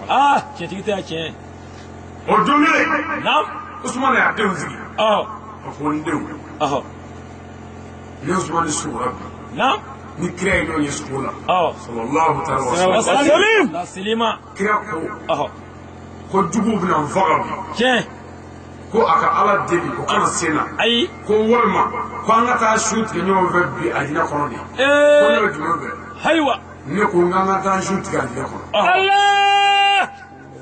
Aa tiɲɛtigi tɛ tiɲɛ. O don kelen. Naam. Usumani y'a denw sigi. Ɔhɔ. A ko n denw. Ɔhɔ. Ne Usumani sugora bi. Naam. Ni kira ye ɲɔgɔn ye sugo la. Ɔhɔ. Sallallahu taala wa sallam. Salim. Taslima. Kira ko. Ɔhɔ. Ko juguw bɛna n faga bi. Tiɲɛ. Ko a ka Ala deli o kana se n na. Ayi. Ko walima ko an ka taa su tigɛ ɲɔgɔn fɛ bi alijinɛ kɔnɔ de. Ko ne bɛ jumɛn fɛ. Ayiwa. Ne ko n k'an ka taa su tigɛ alijinɛ kɔnɔ. Ala.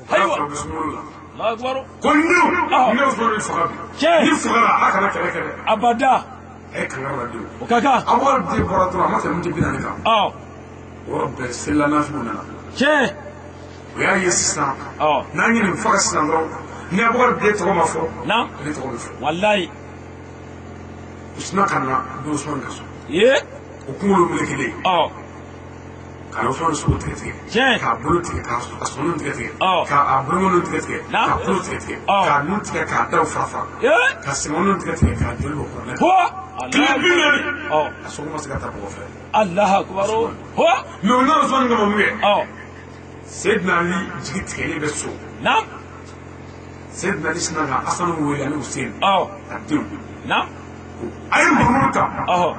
Ayiwa. Ala sɔrɔ la. Allahu akbar. Ko n denw. Ne Usumani bɛ faga bi. Tiɲɛ. Ni fagara a kana kɛlɛ kɛ dɛ. Abada. A ye kangari la denw. O ka kan. Abubakar den bɔra dɔrɔn a ma tɛmɛ miniti 40 kan. Ɔ. O yɔrɔ bɛɛ selila nafigiw nana. Tiɲɛ. O y'a ye sisan. Ɔ. N'an ye nin faga sisan dɔrɔn. Ni Abubakar den tɔgɔ ma fɔ. Naam. Ale tɔgɔ bɛ fɔ. Walayi. U sinna ka na don Usumani ka so. Ye. O kunkolo melekelen. Ɔ. Ka Usumani sogo tigɛ tigɛ. Tiɲɛ. K'a bolo tigɛ k'a sɔnni tigɛ tigɛ. Ɔ. K'a bolokɔniw tigɛ tigɛ. Naam. K'a tulo tigɛ tigɛ. Ɔ. K'a nun tigɛ k'a daw fara fara. Ye. Ka senkɔniw tigɛ tigɛ k'a joli bɔ kuranɛ. Hɔ. Tile 40. Ɔ. A sogo ma se ka taa bɔgɔ fɛ. Allahu akbar. Hɔ. Mais o nana Usumani kama mun kɛ? Ɔ. Seydina Ali jigi tigɛlen bɛ so. Naam. Seydina Ali sinna ka Asanu wele ani Hussein. Ɔ. A denw. Naam. A ye nbamuru ta. Ɔhɔ.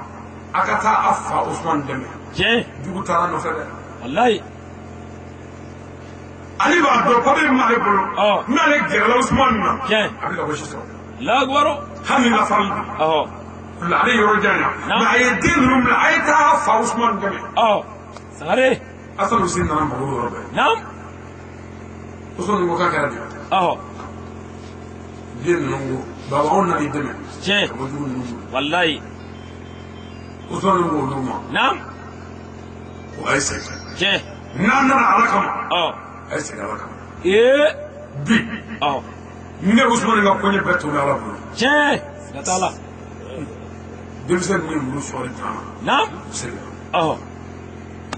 A ka taa a fa Usumani dɛmɛ. Tiɲɛ. Jugu taara nɔfɛ dɛ. Walayi. Ale b'a dɔn papiye min b'ale bolo. Ɔ. N'ale gɛrɛla Usumani na. Tiɲɛ. A bɛ lagosi sɔrɔ. Allahu akbar. Hali ni lafali. Ɔhɔ. Ale yɔrɔ jan yan. Naam. Mais a ye den ninnu bila a ye taa a fa Usumani dɛmɛ. Ɔ. Sangare. Asanu Hussein nana nbamuru yɔrɔ bɛɛ. Naam. Usumani ko k'a kɛra di. Ɔhɔ. Den ninnu ko baba anw nana i dɛmɛ. Tiɲɛ. Ka bɔ jugu ninnu bolo. Walayi. Usumani ko olu ma. Naam. Ko a ye segin. Tiɲɛ. N'an nana Ala kama. Ɔ. A ye segin Ala kama. Ee. Bi. Ɔ. Ne Usumani ka koɲɛ bɛɛ tun bɛ Ala bolo. Tiɲɛ. Siga t'a la. Denmisɛn ninnu ye muru sɔɔri tan. Naam. U seginna. Ɔhɔ.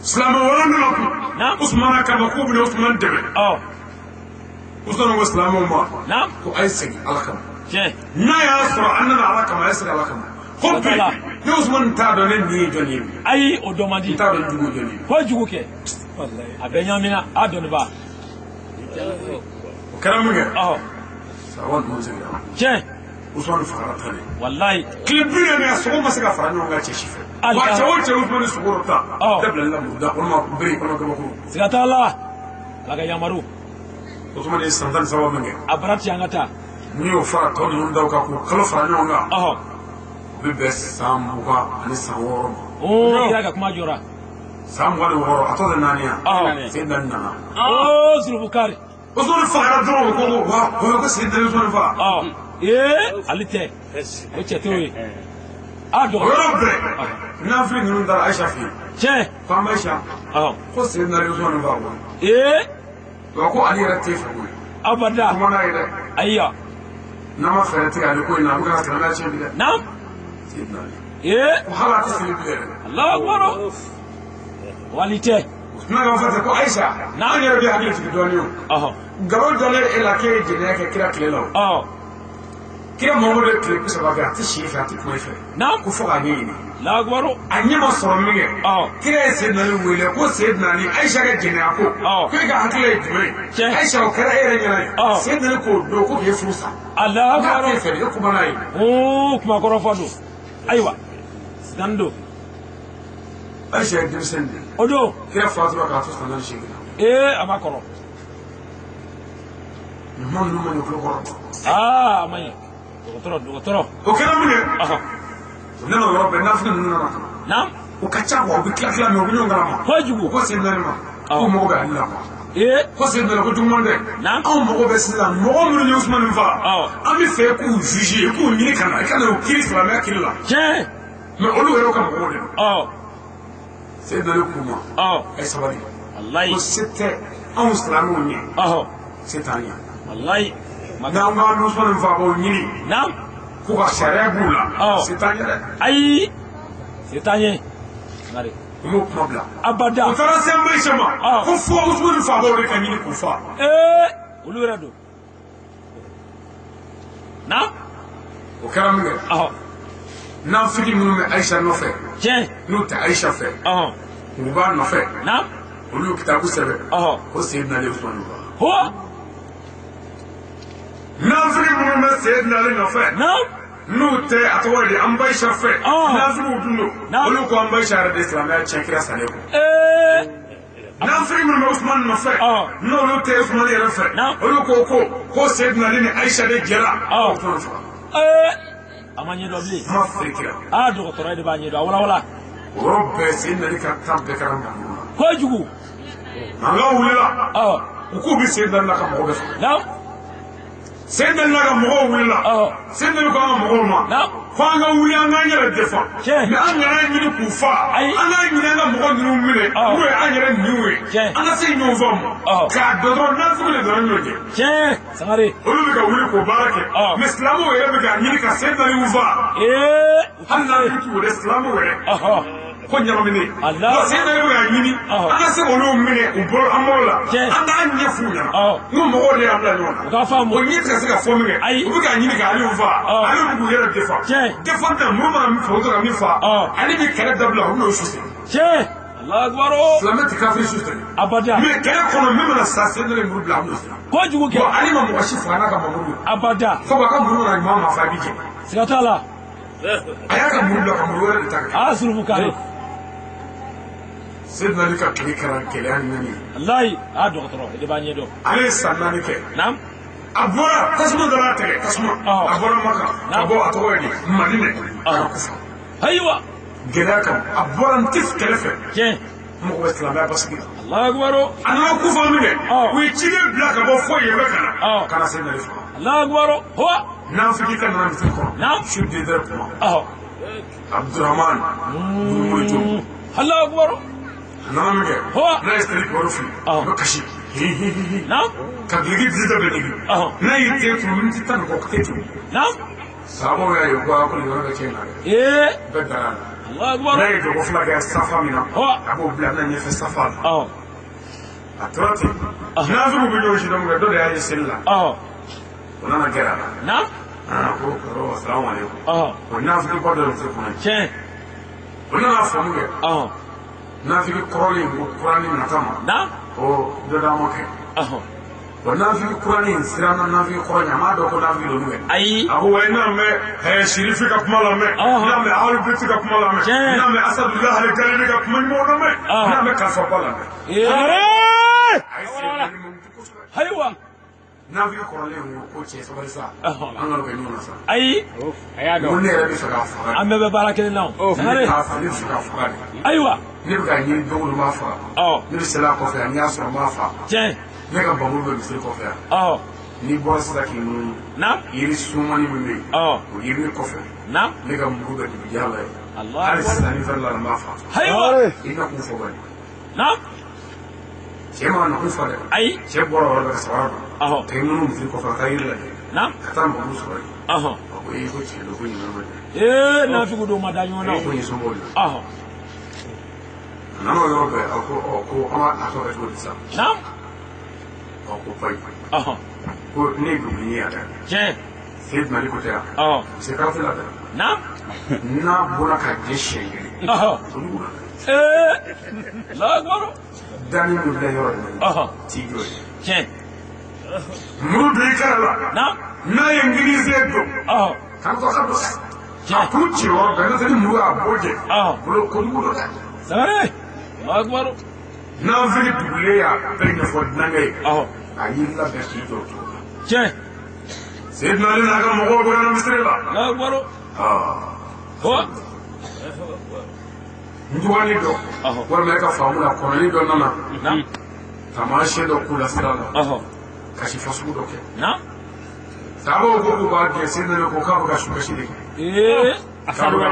Silamɛ wɛrɛ nana kun. Naam. Usumana kama k'u bɛna Usumani dɛmɛ. Ɔ. Usumani ko silamɛw ma. Naam. Ko a ye segin Ala kama. Tiɲɛ. N'a y'a sɔrɔ an nana Ala kama a ye segin Ala kama. Ko bi ne Usumani t'a dɔn ne nin ye jɔn ye bi. Ayi o dɔn man di. N t'a dɔn jugu ye jɔn ye. Kojugu kɛ. A bɛɛ ɲagamina a dɔnniba. O kɛra min kɛ. Ɔhɔ. Sahaba ninnu seginna. Tiɲɛ. Usumani fagara tan de. Walayi. Tile 40 a sogo ma se ka fara ɲɔgɔn kan cɛ si fɛ. Ala. Wa cɛ o cɛ Usumani sogo dɔ ta. Ɔ. Dabilali la muru da walima bere walima kabakuru. Siga t'a la. Ala ka yamaru. Usumani ye san 13 min kɛ. A bara ci an ka taa. N'i y'o fara tɔ ninnu daw kan k'o kalo fara ɲɔgɔn kan. Ɔhɔ. O bɛ bɛn san 26 ma. Oo kira ka kuma jɔra. San 26 a tɔ tɛ naani yan. Ɔhɔ. Seydina nana. Oo Zulubukari. Usumani fagara dɔrɔn o ko ko wa o ko Seydina Usumani faga. Ɔ. Ee ale tɛ. O cɛ t'o ye. A O dɔgɔ. yɔrɔ bɛɛ nafili ninnu taara Ayisa fɛ yen. Tiɲɛ. Ko an b'Ayisa. Ɔhɔ. Ko Seydina Usumani faga koyi. Ee. Wa ko ale yɛrɛ t'e fɛ koyi. Abada. Kuma n'a ye dɛ. Ayiwa. N'an ma fɛɛrɛ tigɛ ale ko in na a bɛ ka silamɛya tiɲɛ bi dɛ. Naam. Seydina Ali. Ee. Ko hali a tɛ seli bilen yɛrɛ. Allahu akbar. Wali tɛ. N'a ka fɔ ten ko Ayisa. Naam. An yɛrɛ bɛ hakili jigin dɔɔnin o. Ɔhɔ. Nkalon dalen e la k'e ye jɛnɛya kɛ kira tile la o. Ɔ. Kira Mamadu ye tile 30 kɛ a tɛ si e fɛ a tɛ kuma e fɛ. Naam. Ko fo k'a ɲɛɲini. Allahu akbar. A ɲɛ ma sɔrɔ min kɛ. Ɔ. Kira ye Seydina Ali wele ko Seydina Ali Ayisa ka jɛnɛya ko. Ɔ. Ko e ka hakili ye jumɛn ye? Tiɲɛ. Ayisa o kɛra e yɛrɛ ɲɛna ye. Ɔ. Seydina Ali k'o don ko k'e furu sa. Allahu N'a akbar. t'e fɛ de e kuma n'a ye. Oo kuma kɔrɔ fɔ don. Ayiwa. Sisan don. Ayisa ye denmisɛnnin de ye. O don. Kira fatura k'a to san 18 la. Ee a ma kɔrɔ. Ɲuman ninnu ma ɲɛ tulo kɔrɔ. Aa a ma ɲɛ. Dɔgɔtɔrɔ dɔgɔtɔrɔ. O kɛra min kɛ. Ɔhɔ. O nana o yɔrɔ bɛɛ nafili ninnu nana ka na. Naam. O ka ca quoi u bɛ tila tila mɛ u bɛ ɲɔgɔn kalama. Kojugu. U ko Seydina Ali ma. Ɔ. K'u mago bɛ Ale la quoi. Ee. Ko Seydina Ali ko juguman tɛ. Naam. Anw mago bɛ sisan mɔgɔ minnu ye Usumani faga. Ɔ. An bɛ fɛ k'u juger k'u ɲini ka na i ka na u kiiri silamɛya kiiri la. Tiɲɛ. Mais olu yɛrɛ ka mɔgɔw de don. Ɔ. Seydina Ali k'u ma. Ɔ. A ye sabali. Walayi. Ko se tɛ anw silamɛw ɲɛ. Ɔhɔ. Se t'an ɲɛ. Walayi. N'an ko an bɛ Usumani fagabaw ɲini. Naam. K'u ka sariya b'u la. Ɔ. Se t'an ɲɛ dɛ. Ayi. Se t'an ɲɛ. Sangare. U m'o kuma bila. Abada. U taara se Ayisa ma. Ɔ. Ko fo Usumani fagabaw de ka ɲini k'u fa. Ee olu yɛrɛ don. Naam. O kɛra min kɛ. Ɔhɔ. Nafigi minnu bɛ Ayisa nɔfɛ. Tiɲɛ. N'u tɛ Ayisa fɛ. Ɔhɔ. U b'a nɔfɛ. Naam. Olu y'o kitabu sɛbɛn. Ko Seydina Ali Usumani faga. Nafigi minnu bɛ Seydina Ali nɔfɛ. N'u tɛ a tɔgɔ ye di an Bayisa fɛ. Nafigiw dun don. Olu ko an Bayisa yɛrɛ de silamɛya tiɲɛ kira salen kɔ. Nafigi minnu bɛ Usumani nɔfɛ. N'olu tɛ Usumani yɛrɛ fɛ. Olu ko Seydina Ali ni Ayisa de jɛra. Usumani faga. A ma ɲɛdɔn bilen. Kuma ferekera. Aa dɔgɔtɔrɔ de b'a ɲɛdɔn a walawala. O yɔrɔ bɛɛ Seydina Ali ka tan bɛɛ kɛra mankan na. Kojugu. Mankan wulila. U k'u bɛ Seydina Ali ka mɔgɔ bɛɛ faga. Seydina Ali ka mɔgɔw wulila. Seydina Ali ko an ka mɔgɔw ma. Fo an ka wuli an k'an yɛrɛ defa. Mais an kana ɲini k'u fa. An k'a ɲini an ka mɔgɔ ninnu minɛ. N'o ye an yɛrɛ niw ye. An ka se ɲɔgɔn fa ma. K'a dɔn dɔrɔn nafigi de dɔrɔn ɲɔgɔn cɛ. Tiɲɛ Sangare. Olu bɛ ka wuli k'o baara kɛ. Mais silamɛw yɛrɛ bɛ k'a ɲini ka Seydina Ali fa. Hali n'a bɛ t'u yɛrɛ silamɛw yɛrɛ. Ko ɲagaminen. Bon Seydina Ali bɛ k'a ɲini. An ka se k'olu minɛ u bolo an bolo la. An k'a ɲɛ f'u ɲɛna. N ko mɔgɔw de y'an bila ɲɔgɔn na. U k'a faamu. O ɲɛ tɛ ka se ka fɔ min kɛ. U bɛ k'a ɲini k'ale fa. Ale bɛ k'u yɛrɛ defa. Defa na muru mana min fa u bɛ ka min fa. Ale bɛ kɛlɛ dabila u bɛn'o su siri. Tiɲɛ. Allahu akbar. Silamɛ tɛ kafiri su siri. Abada. Mais kɛlɛ kɔnɔ min mana sa Seydina Ali muru bila a b'o siri. Kojugu kɛ. Bon ale ma mɔgɔ si faga n'a ka mamuru ye. Abada. Sabu a ka muru mana ɲuman ma fa a b'i jɛ. Siga t'a la. A y'a ka muru bila ka muru wɛrɛ de ta ka kɛ. Aa surufu kari. Seydina Ali ka tile kɛra gɛlɛya naani ye. Walayi a dɔgɔtɔrɔ de b'a ɲɛdɔn. Ale ye san 4 kɛ. Naam. A bɔra tasuma dɔ y'a tigɛ tasuma. A bɔra Maka ka bɔ a tɔgɔ ye di Madinɛ ka na Kufa. Ayiwa. Gɛlɛya kama a bɔra n tɛ kɛrɛfɛ. Tiɲɛ. Mɔgɔ bɛ silamɛya basigi la. Allahu akbar. A nana Kufa min kɛ. U ye ciden bila ka bɔ fo yen bɛ ka na. Ka na Seydina Ali faga. Allahu akbar. Huwa. Nafigi ka nana misiri kɔnɔ. Naam. Su 2h kuma. Abdurahman. Muru Allahu akbar. A nana min kɛ. N'a ye seli kibaru fili. A bɛ kasi. Naam. Ka duloki disi dɔ bɛ ɲigin. N'a y'i ten turu miniti 10 ni kɔ tɛ turu. Naam. Sababu y'a ye ko a ko nin yɔrɔ bɛ tiɲɛ na dɛ. Bɛɛ dara a la. Allahu akbar. N'a ye jɔgo fila kɛ safa min na. A b'o bila a bɛna ɲɛfɛ safa la. A tora ten. Nafigiw bɛ ɲɔgɔn si dɔn kɛ dɔ de y'a ye seli la. O nana gɛrɛ a la. Naam. Ko karamɔgɔ salamu aleykum. O nafigi kɔ dɔ de bɛ kɔnɔ. Tiɲɛ. O nana faamu kɛ. Nafigi kɔrɔlen ko kurani nata ma. Naam. O dɔ d'an ma kɛ. Wa nafigi kurani siranna nafigi kɔrɔ ɲɛ a m'a dɔn ko nafigi don kɛ. Ayi. A ko wa n'a mɛn Sirifi ka kuma lamɛn. N'a mɛn Alu-Beti ka kuma lamɛn. N'a mɛn Asadulahi Alikaribi ka kuma ɲumanw lamɛn. N'a mɛn Kalifa lamɛn. A ye Seydina Ali mankutu kosɛbɛ. Ayiwa. Nafigi kɔrɔlen ko cɛ sabali sa. An ka kɛ ɲɔgɔn na sa. Ayi. Ko ne yɛrɛ bɛ fɛ k'a faga. An bɛɛ bɛ baara kelen na o. Ne bɛ fɛ k'a faga de. Ayiwa. Ne bɛ ka ɲini don o don n b'a faga. Ne bɛ seli a kɔfɛ yan n'i y'a sɔrɔ n b'a faga. Tiɲɛ. Ne ka bamuru bɛ misiri kɔfɛ yan. N'i bɔra sisan k'i munumunu. Naam. Yiri sumani min bɛ yen. O yiri kɔfɛ. Naam. Ne ka muru bɛ dugujɛ la yen. Hali sisan ni fɛn la n b'a faga. Ayiwa. I na kun fɔ bani. Naam. Cɛ ma na kun fɔ dɛ. Ayi. Cɛ bɔra o yɔrɔ la ka sabara don. Ka i munumunu misiri kɔfɛ ka taa yiri lajɛ. Naam. Ka taa muru sɔrɔ yen. A ko ee ko tiɲɛ don ko ɲinɛ ma dɛ. Ee nafigiw dɔw ma da ɲɔgɔn na. Ko nin somɔgɔw de. A nana o yɔrɔ bɛɛ a ko ko an b'a tɔ kɛ cogo di sisan. Naam. A ko payi. Ko ne ye dugutigi ye yan dɛ. Tiɲɛ. Seydina Ali ko tɛ yan. Se karafe la dɛ. Naam. N'a bɔra ka jɛ siɲɛ kelen. Olu la. Ee. Allahu akbar. Dani min filɛ yɔrɔ in na. T'i jɔ ye. Tiɲɛ. Muru don i kɛrɛ la. Naam. N'a ye ngilize don. K'an to ka don. A kuru ci yɔrɔ bɛɛ n'o tɛ ni muru y'a bɔ jɛ. Bolo kojugu don dɛ. Sangare. Allahu akbar. Nafigi dugulen y'a bɛɛ ɲɛfɔ dunankɛ ye. A y'i labɛn k'i jɔ o cogo la. Tiɲɛ. Seydina Ali n'a ka mɔgɔw bɔra na misiri la. Allahu akbar. N dɔgɔnin dɔ. Walima e ka faamu la kɔrɔnin dɔ nana. Taamasiyɛn dɔ k'u la sira la. Kasi fasugu dɔ kɛ. Naam. Sabaw ko k'u b'a gɛn Seydina Ali ko k'a bɛ ka sukasi de kɛ. K'a bɛ ka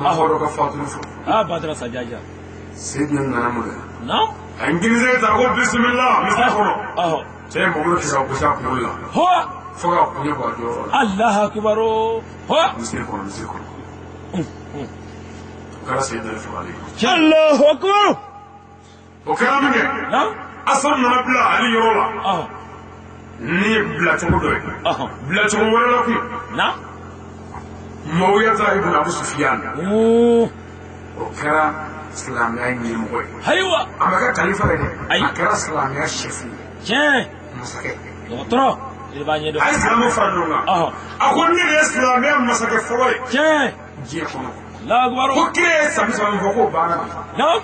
maabɔ dɔ ka fatuli fɔ. Badara Sajaja. Seydina nana mun kɛ. Naam. A ye ngilize ta ko bisimila misiri kɔnɔ. Cɛ ye mɔgɔ kɛ ka gosi a kunkolo la. Fo k'a kun ɲɛ bɔ a jɔyɔrɔ la. Allahu akbar. Misiri kɔnɔ misiri kɔnɔ. O kɛra Seydina Ali fagalen ye. Allahu akbar. O kɛra min kɛ. Naam. Asan nana bila Ali yɔrɔ la. Ni bilacogo dɔ ye. Bilacogo wɛrɛ la kun. Naam. Muawiyata ibn Abu Sufyan. O kɛra silamɛya ɲɛmɔgɔ ye. Ayiwa. A ma kɛ kalifa ye dɛ. Ayi. A kɛra silamɛya chef ye. Tiɲɛ. Masakɛ. Dɔgɔtɔrɔ. I b'a ɲɛdɔn. A ye silamɛw fara ɲɔgɔn kan. A ko ne de ye silamɛya masakɛ fɔlɔ ye. Tiɲɛ. Diɲɛ kɔnɔ. Allahu akbar. Ko kira ye san 30 min fɔ k'o banna bi. Naam.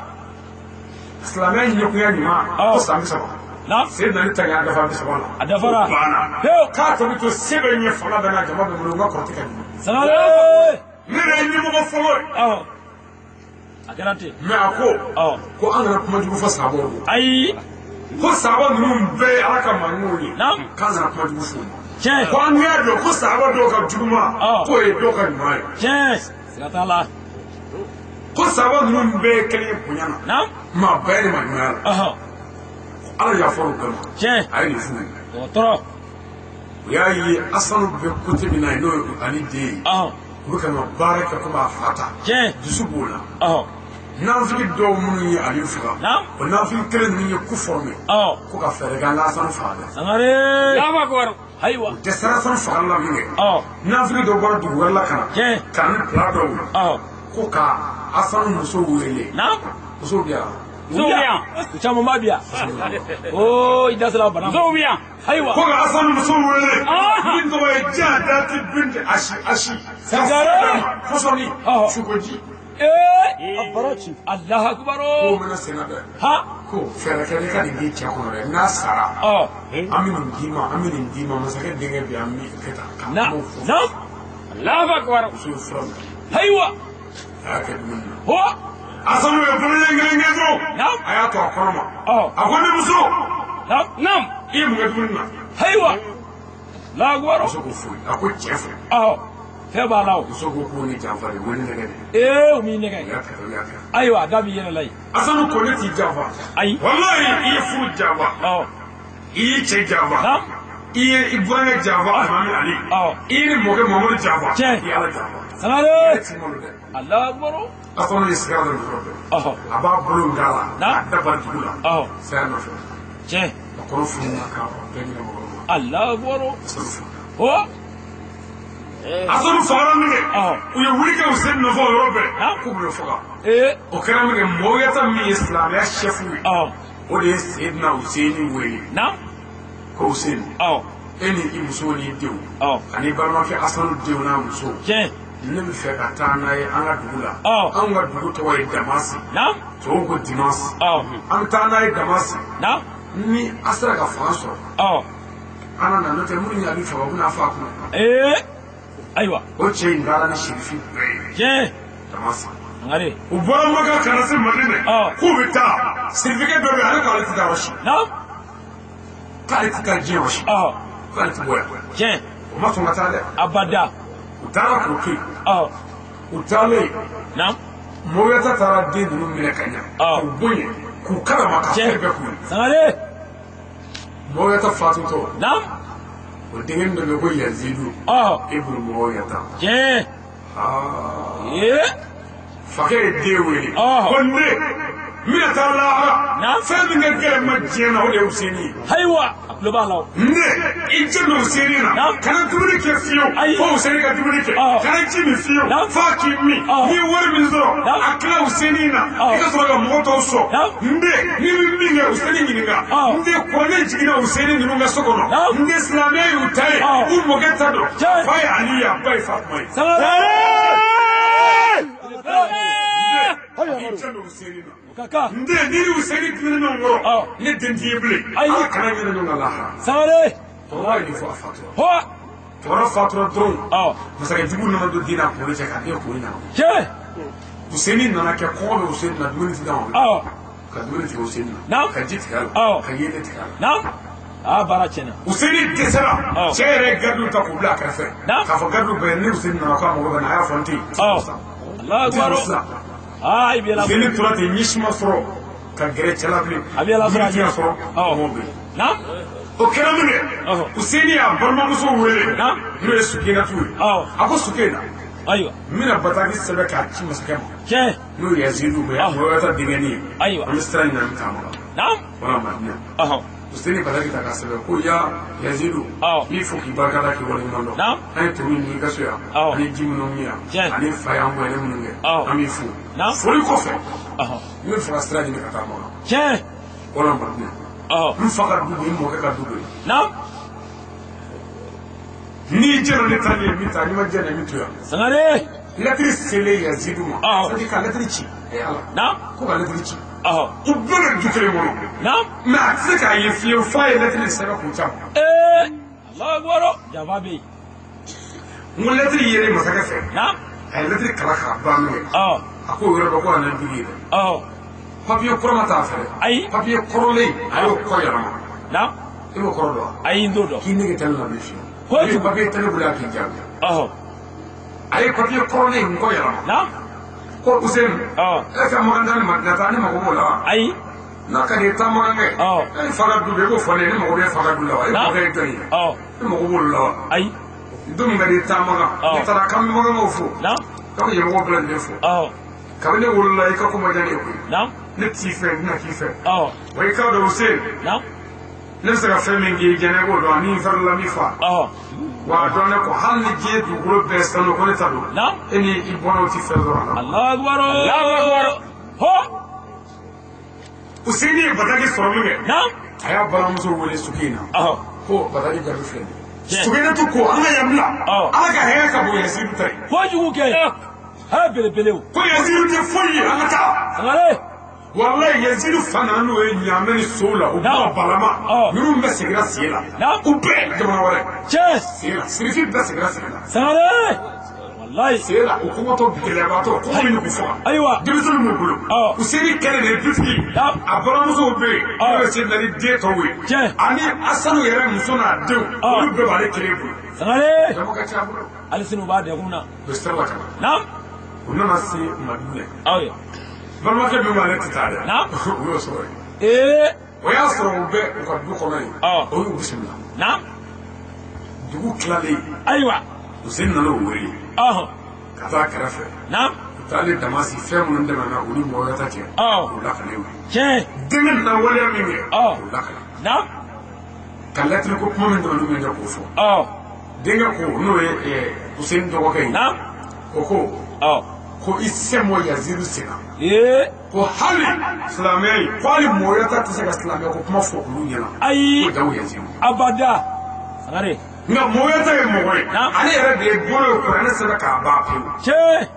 Silamɛya ɲɛkunya ɲuman ko san 30. Naam. Seydina Ali ta y'a dafa 30 la. A dafara. O banna. Pewu. K'a tɔ bɛ to se bɛ ɲɛ fanga bɛ n na jama bɛ n bolo n ka kɔrɔ tɛ ka ɲuman. Sangare. Ne de ye ɲɛmɔgɔ fɔlɔ ye. A kɛra ten. Mais a ko. Ko an kana kuma jugu fɔ sahabaw ma. Ayi. Ko sahaba ninnu bɛɛ ye Ala ka maaɲumanw ye. Naam. K'an kana kuma jugu f'u ma. Tiɲɛ. Ko an y'a dɔn ko sahaba dɔw ka juguman. K'o ye dɔw ka ɲuman ye. Tiɲɛ. Siga t'a la. Ko sahaba ninnu bɛɛ ye kelen ye bonya na. Naam. Maa bɛɛ ye maa ɲumanya la. Ala yafara u bɛɛ ma. Tiɲɛ. A ye nin f'u ye. Dɔgɔtɔrɔ. U y'a ye Asanu bɛ kote min na n'o ye Ali den ye. U bɛ ka na baara kɛ komi a fa ta. Tiɲɛ. Dusu b'o la. Nafigi dɔw minnu ye Ali faga. Naam. O nafigi kelen ninnu ye ku former. Ko ka fɛɛrɛ kɛ an ka Asanu faga dɛ. Sangare. Allahu akbar. Ayiwa. U dɛsɛra Asanu fagali la min kɛ. Nafigi dɔw bɔra dugu wɛrɛ la ka na. Tiɲɛ. Ka na ni pila dɔw ye. Ko ka Asanu muso wele. Naam. Musow bɛ yan. Musow bɛ yan. U caman b'a bi yan. Oo i da sera bana ma. Musow bɛ yan. Ayiwa. Ko ka Asanu muso wele. Min tɔgɔ ye Jadati binti Asi Asi. Sangare. Fɔsɔni. Sukoji. A bara ci. Allahu akbar. Ko mana senna dɛ. Ha. Ko fɛɛrɛ kɛ ne ka nin di cɛ kɔnɔ dɛ n'a sara. An bɛ nin d'i ma an bɛ nin d'i ma masakɛ denkɛ bɛ an bɛ kɛ tan. Ka Naam. kumaw fɔ. Naam. Allahu akbar. Muso ye fura minɛ. Ayiwa. A y'a kɛ dumuni na. Ho. Asanu ye boloɲɛ kelen kɛ dɔrɔn. Naam. A y'a to a kɔnɔ ma. A ko ne muso. Naam. Naam. I ye mun kɛ dumuni na. Ayiwa. Allahu akbar. Muso ko foyi. A ko cɛ fɛ. Fɛn b'a la o. Muso ko k'o ni janfa de o ni nɛgɛ de. Ee o m'i U nɛgɛ. y'a kɛ u y'a kɛ. Ayiwa a da b'i yɛrɛ la yen. Asanu ko ne t'i janfa. Ayi. Walayi i ye furu janfa. I y'i cɛ janfa. Naam. I ye i burankɛ janfa Alimami Ali. I ye ni mɔkɛ Mamadu janfa. Tiɲɛ. I ye Ala janfa. Sangare. Ne t'i malo dɛ. Allahu akbar. Asanu ye sigara dɔ yɔrɔ bɛɛ. A b'a bolo in k'a la. Naam. A da bari dugu la. Saya nɔfɛ. Tiɲɛ. A kɔnɔ fununa k'a bɛɛ ɲinɛ mɔgɔ ma. Allahu akbar. Asanu fununa. Ho. Asanu fagara min kɛ. U ye wuli kɛ u sen nɔfɛ o yɔrɔ bɛɛ. K'u b'u faga. O kɛra min kɛ Mɔwiyata min ye silamɛya chef ye. O de ye Seyidina Useyini wele. Naam. Ko Useyini. E ni i muso n'i denw. Ani balimakɛ Asanu denw n'a muso. Tiɲɛ. Ne bɛ fɛ ka taa n'a ye an ka dugu la. Anw ka dugu tɔgɔ ye Damasi. Naam. Tubabuw ko Dimasi. An bɛ taa n'a ye Damasi. Naam. Ni a sera ka fanga sɔrɔ. An na n'o tɛ minnu ye Ali faga u bɛna fɔ a kunna. Ayiwa. O cɛ in taara ni sirifi bɛɛ ye. Tiɲɛ. Damasi. Sangare. U bɔra Maka ka na se Madinɛ. K'u bɛ taa. Sirifikɛ dɔ bɛ yen ale ko ale tɛ taa yɔrɔ si. Naam. K'ale tɛ taa diɲɛ yɔrɔ si. K'ale tɛ bɔ yan. Tiɲɛ. O ma sɔn ka taa dɛ. Abada. U taara k'o to yen. U taalen. Naam. Mɔwiyata taara den ninnu minɛ ka ɲɛ. K'u bonya k'u kalama ka fɛn bɛɛ k'u ye. Sangare. Mɔwiyata fatutɔ. Naam. O denkɛ dɔ bɛ yen ko Yazidu. Ibnu Mɔwiyata. Tiɲɛ. Fakɛ ye den wele. Ko ne n bɛna taa lahara. Fɛn min ka gɛlɛn n ma diɲɛ na o de ye Useyini ye. Ayiwa a tulo b'a la o. Ne i jɛ don Useyini na. Kana dumuni kɛ fiyewu. Fo Useyini ka dumuni kɛ. Kana ji min fiyewu. F'a k'i min. N'i ye wari min sɔrɔ. A tila Useyini na. I ka sɔrɔ ka mɔgɔ tɔw sɔn. N den n'i bɛ min kɛ Useyini ɲininka. N den kuranɛ jiginna Useyini ninnu ka so kɔnɔ. N den silamɛya y'u ta ye. U mɔkɛ ta don. Fa ye Ali ye a ba ye Fatuma ye. I jɛ don Useyini na. N den n'i ni Useyini dilanna ɲɔgɔn kɔrɔ ne den t'i ye bilen. Ala kana ɲinɛ ɲɔgɔn kan lahara. Sangare. Cɛkɔrɔba ye nin fɔ a fatura. Cɛkɔrɔba fatura dɔrɔn. Masakɛjugu nana don den n'a kunkolo cɛ k'a den kunkolo ɲagami. Tiɲɛ. Useyini nana kɛ kɔngɔ bɛ Useyini na dumuni ti d'a ma. Ka dumuni tigɛ Useyini na. Ka ji tigɛ a la. Ka yeelen tigɛ a la. Naam. Aa baara tiɲɛna. Useyini dɛsɛra. Cɛ yɛrɛ ye garidiw ta k'u bila a kɛrɛfɛ. K'a fɔ garidiw bɛɛ ni Useyini nana k'a mago bɛ n na a y'a fɔ n tɛ yen. Allahu akbar. I bɛ la. Useyini tora ten ɲɛsi ma sɔrɔ ka gɛrɛ cɛ la bilen. A bɛ la sɔrɔ a ɲɛ sɔrɔ. Mɔgɔw bɛ yen. Naam. O kɛra min kɛ. Useyini y'a balimamuso wele. N'o ye Sukenatu ye. A ko Sukena. Ayiwa. N bɛna bataki sɛbɛn k'a ci masakɛ ma. Tiɲɛ. N'o ye Yazidu ye. Mɔwiyata denkɛnin ye. Ayiwa. An bɛ sira ɲini an bɛ taa Maka. Naam. Wala Madina. Useni bataki ta k'a sɛbɛn ko ya Yazidu n b'i fo k'i barika da k'i waleɲuman dɔn an ye to min dun i ka so yan ani ji minnu min yan ani fa y'an bonya minnu kɛ an b'i fo foli kɔfɛ n bɛ fɛ ka sira ɲini ka taa Makan walima Madina n fa ka du don n mɔkɛ ka du don n'i jɛna ne taali ye n bɛ taa n'i ma jɛn ne bɛ to yan. Sangare. Lɛtiri selen Yazidu ma. C'est-à-dire ka lɛtiri ci. Ala. Ko ka lɛtiri ci. U bɛɛ bɛ du kelen kɔnɔ. Mais a tɛ se k'a ye fiyewu f'a ye lɛtiri sɛbɛn k'o ca. Alahu akibaru jaba bɛ yen. N ko lɛtiri yelen masakɛ fɛ. A ye lɛtiri kalan k'a ban min kɛ. A k'o yɔrɔ bɛɛ ko a nana dugu ye dɛ. Papiye kura ma t'a fɛ dɛ. Ayi. Papiye kɔrɔlen a y'o kɔ yɛlɛma. I b'o kɔrɔ dɔn wa? Ayi n t'o dɔn. K'i nege tɛ ne la bi fiyewu. Kojugu. Papiye tɛ ne bolo yan k'i jaabi. A ye papiye kɔrɔlen in kɔ yɛlɛma. Ko Useni. E ka Makan taa ni Madina taa ne mako b'o la wa? Ayi. N'a ka di ye taa Makan kɛ. E fa ka du bɛ e b'o fɔ ne ye ne mako bɛ e fa ka du la wa? E mɔkɛ ye jɔn ye? E mako b'olu la wa? Ayi. Don min ka di ye taa Makan. Ne taara k'an bɛ Makankaw fo. K'an bɛ yen mɔgɔw bɛɛ lajɛlen fo. Kabini ne wolola i ka ko ma diya ne ye koyi. Ne t'i fɛ n tɛna k'i fɛ. Wa i k'a dɔn Useni. Ne bɛ se ka fɛn min k'i jɛnɛ k'o dɔn ani n fɛrɛ la min fa. Wa a dɔn ne ko hali ni diɲɛ dugukolo bɛɛ sanu ko ne ta don. E ni i bɔnnaw ti fɛn sɔrɔ a la. Alahu akibaru. Alahu akibaru. Hɔ. Useni ye bataki sɔrɔ min kɛ. A y'a balimamuso wele Sukina. Ko bataki jaabi filɛ nin ye. Sukinatu ko an ka yan bila. Ala ka hɛrɛ ka bon Yazidu ta ye. Kojugu kɛ. Hɛrɛ belebelew. Ko Yazidu tɛ foyi ye an ka taa. Sangare. Walayi Yazidu fa nana n'o ye ɲaamɛ ni sow la u bɔra balama ninnu bɛɛ seginna sen la u bɛɛ jamana wɛrɛ tiɲɛ sen la sirifi bɛɛ seginna sen la Sangare walayi sen la u kɔngɔtɔ gɛlɛyabaatɔ kɔngɔ min k'u faga ayiwa denmisɛnnin b'u bolo Useni kɛlɛ de ye dutigi a balimamusow bɛ yen n'o ye Seydina ni den tɔw ye tiɲɛ ani Asanu yɛrɛ muso n'a denw olu bɛɛ b'ale kelen bolo Sangare jama ka ca a bolo hali sini u b'a degun na u bɛ sira la ka na u nana se Madina aw ye balimakɛ min b'ale tɛ taa dɛ u y'o sɔrɔ yen o y'a sɔrɔ u bɛ u ka du kɔnɔ yen o y'u bisimila dugu tilalen ayiwa Useni nana o wele ka taa kɛrɛfɛ u taalen Damasi fɛn minnu tɛmɛna u ni mɔgɔ wɛrɛ ta cɛ o lakale u ye denkɛ nana waleya min kɛ o lakale ka lɛtiri ko kuma min tɛmɛna min kɛ k'o fɔ denkɛ ko n'o ye Useni dɔgɔkɛ ye o ko ko i sen bɔ Yazidu sen na ko hali silamɛya in ko hali mɔgɔ ta tɛ se ka silamɛya ko kuma fɔ olu ɲɛna ayi ko jango Yazidu abada Sangare nka mɔgɔ ta ye mɔgɔ ye ale yɛrɛ de ye bolo ye kuranɛ sɛbɛn k'a ban pewu tiɲɛ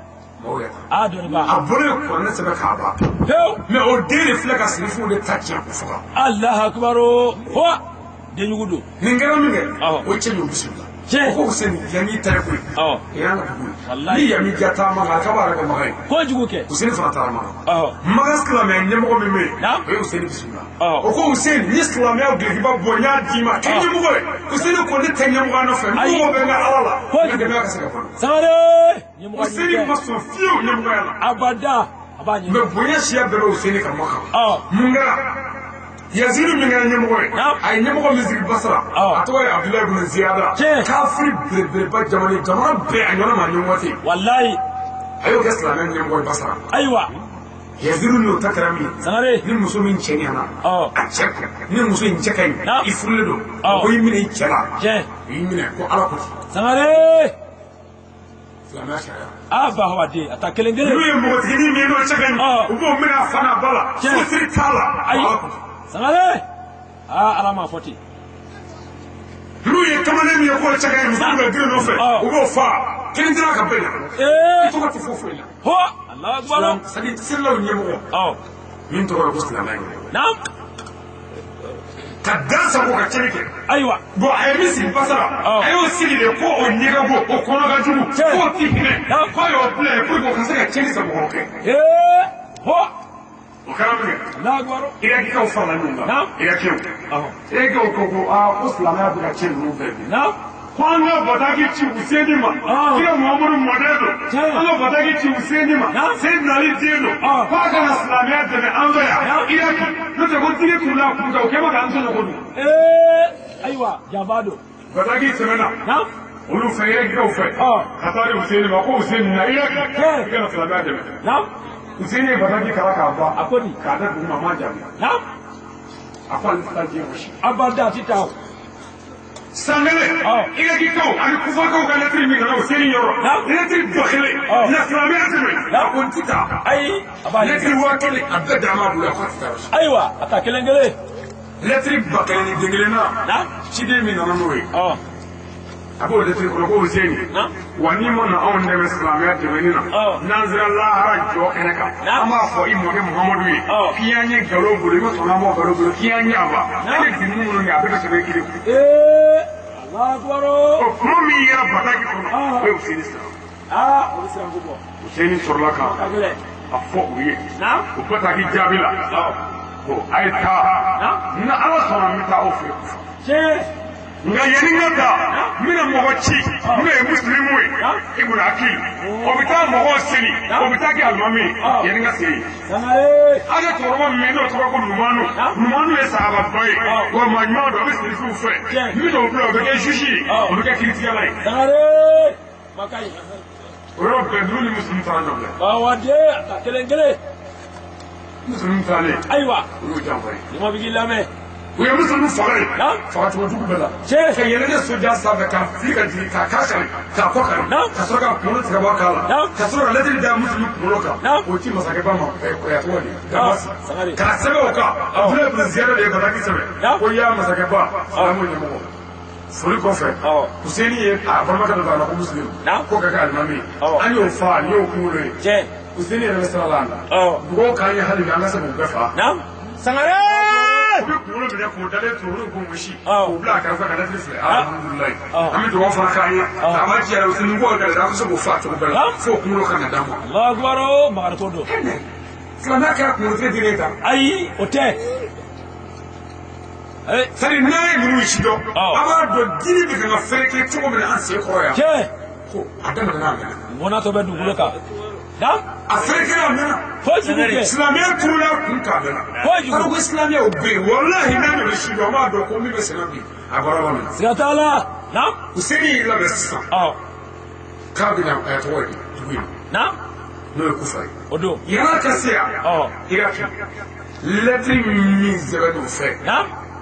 mɔgɔ ta a dɔnni ba a bolo ye kuranɛ sɛbɛn k'a ban pewu mais o den de filɛ ka sirifuw de ta tiɲɛ k'u faga Alahu akibaru hɔ denjugu don nin kɛra min kɛ o cɛ y'o bisimila tiɲɛ ko Useni yan y'i ta ye koyi yan ka dugu ye ni yan m'i diya taa Makan k'a b'a yɛrɛ kɛ Makan ye kojugu kɛ Useni fana taara Makan Makan silamɛya ɲɛmɔgɔ min bɛ yen o ye Useni bisimila o ko Useni n ye silamɛya dulokiba bɔ n y'a d'i ma kɛ ɲɛmɔgɔ ye Useni ko ne tɛ ɲɛmɔgɔya nɔfɛ n mɔgɔ bɛ n ka Ala la n ka denbaya ka se ka balo Sangare Useni ma sɔn fiyewu ɲɛmɔgɔya la abada a b'a ɲɛ mais bonya siya bɛɛ bɛ Useni ka Makan mun kɛra Yazidu min kɛra ɲɛmɔgɔ ye a ye ɲɛmɔgɔ min sigi Basra a tɔgɔ ye Abudulayi ibn Ziyada kafiri belebeleba jamana jamana bɛɛ a ɲɔgɔnna maa ɲɛmɔgɔ tɛ yen walayi a y'o kɛ silamɛ ɲɛmɔgɔ ye Basra ayiwa Yazidu n'o ta kɛra min ye Sangare ni muso min cɛ ɲɛna a cɛ ni muso in cɛ ka ɲi i furulen don ko i minɛ i cɛ la i minɛ ko Ala ko ten Sangare silamɛya sariya a ba hawa den a ta kelen kelen n'u ye npogotiginin min ye n'o cɛ ka ɲi u b'o minɛ a fa n'a ba la furusiri t'a la ayi Ala ko ten Sangare aa Ala m'a fɔ ten n'u ye kamalen min ye k'o cɛ ka ɲi muso bɛ girin nɔfɛ u b'o fa kelen tɛna ka bɛɛ la i tɔgɔ tɛ fɔ foyi la hɔ Alahu akibaru c'est à dire selilaw ɲɛmɔgɔ min tɔgɔ ye ko silamɛya ɲɛmɔgɔ ka dan sago ka tiɲɛni kɛ ayiwa bon a ye min sigi Basra a y'o sigi de ko o ɲɛ ka bon o kɔnɔ ka jugu k'o ti hinɛ k'a y'o bila yen pour que o ka se ka tiɲɛni sago kɛ hɔ o kɛra min kɛ Irakikaw farala ɲɔgɔn kan Irakiw Irakikaw ko ko aa ko silamɛya bɛ ka tiɲɛ ninnu fɛ bi ko an ka bataki ci Useni ma kira Muhamadu mɔden don an ka bataki ci Useni ma Seydina Ali den don k'a ka na silamɛya dɛmɛ an fɛ yan Iraki n'o tɛ ko diinɛ turula a kun kan o kɛ ma k'an tɔɲɔ kojugu. Ayiwa janfa don. Bataki tɛmɛna olu fɛ Irakikaw fɛ ka taa di Useni ma ko Useni na Iraki i ka na silamɛya dɛmɛ. Useni ye bataki kala k'a ban a ko di k'a da dugu ma a m'a jaabi. A ko ale tɛ taa diɲɛ gosi. Abada a ti taa o. San kelen Irakikaw ani Kufakaw ka lɛtiri min nana Useni yɔrɔ lɛtiri 1000 na silamɛya tɛmɛ a ko n ti taa. Ayi a b'a lɛtiri 1000 a bɛɛ d'a ma bolo a ko a ti taa. Ayiwa a ta kelen kelen. Lɛtiri 1001 na ciden min nana n'o ye. A b'o lɛtiri kɔnɔ ko Useni wa n'i ma na anw dɛmɛ silamɛya dɛmɛni na n'an sera lahara jɔ kɛnɛ kan an b'a fɔ i mɔkɛ Muhamadu ye k'i y'an ye nkalon bolo i ma sɔn an bɔ nkalon bolo k'i y'an ɲanfa an ye dimi minnu kɛ a bɛɛ bɛ sɛbɛn kelen kun. O kuma min yera bataki kɔnɔ o ye Useni siran. O bɛ siran ko bɔ. Useni sɔrɔla ka a fɔ u ye o bataki jaabi la ko a ye taa ni Ala sɔnna n bɛ taa aw fɛ yen. Nka yanni n ka taa n bɛna mɔgɔ ci n'o ye musilimu ye Ibn Akil o bɛ taa mɔgɔw seli o bɛ taa kɛ alimami ye yanni n ka se yen. A ka cɛkɔrɔba min n'o tɔgɔ ko Numanu Numanu ye sahababa ye wa maa ɲuman don a bɛ selifiw fɛ n bɛna o bila o bɛ kɛ juge ye o bɛ kɛ kiiritigɛla ye. O yɔrɔ bɛɛ ninnu ni musilimu taara ɲɔgɔn fɛ. Awa den a ta kelen kelen. Musilimu taalen. Ayiwa. O y'o janfa ye. Ɲuman bɛ k'i lamɛn. U ye musilimu faga yen fagacogo jugu bɛɛ la ka yɛlɛ ne sojan sanfɛ k'a fili ka jigin k'a k'a kari k'a kɔ kari ka sɔrɔ ka kunkolo tigɛ bɔ a kan la ka sɔrɔ ka lɛtiri da musilimu kunkolo kan k'o ci masakɛba ma tɔgɔ di Damasi k'a sɛbɛn o kan Abudulayi bin Ziyad de ye bataki sɛbɛn ko ya masakɛba silamɛw ɲɛmɔgɔ foli kɔfɛ Useni ye a balimakɛ dɔ da la ko musilimu k'o ka kɛ alimami ye an y'o fa an y'o kunkolo ye Useni yɛrɛ bɛ sira la an na dugawu k'an ye hali bi an ka se k'u bɛɛ fa. Sangare! U bɛ kunkolo minɛ k'o dalen to olu k'o gosi k'o bila a kɛrɛfɛ ka lɛtiri filɛ alihamudulilayi an bɛ dugawu fana k'an ye a ma jɛra Useni ko ka an bɛ se k'o fa cogo bɛɛ la fo kunkolo ka na d'an ma. Alahu akibaru makari ko don. Silamɛya kɛra kunkolo tigɛ diinɛ ye tan. Ayi o tɛ. C'est-à-dire n'an ye ninnu si dɔn an b'a dɔn diinɛ bɛ kan ka fɛrɛkɛ cogo min na an sen kɔrɔ yan. Tiɲɛ. Ko a daminɛna a mɛnna. Mɔnna tɔ bɛ dugukolo kan. A fɛrɛkɛra a mɛnna. Kojugu kɛ. Silamɛya turula kun k'a mɛnna. Kojugu. Fana ko silamɛya o bɛ yen walahi n'an yɛrɛ si dɔn an b'a dɔn ko min bɛ sɛnɛ bi a bɔra yɔrɔ min na. Siga t'a la. Useni y'i labɛn sisan. K'a bɛna a tɔgɔ ye dugu in. N'o ye Kufa ye. O don. Yann'a ka se yan. Iraki lɛtiri min sɛbɛn u fɛ.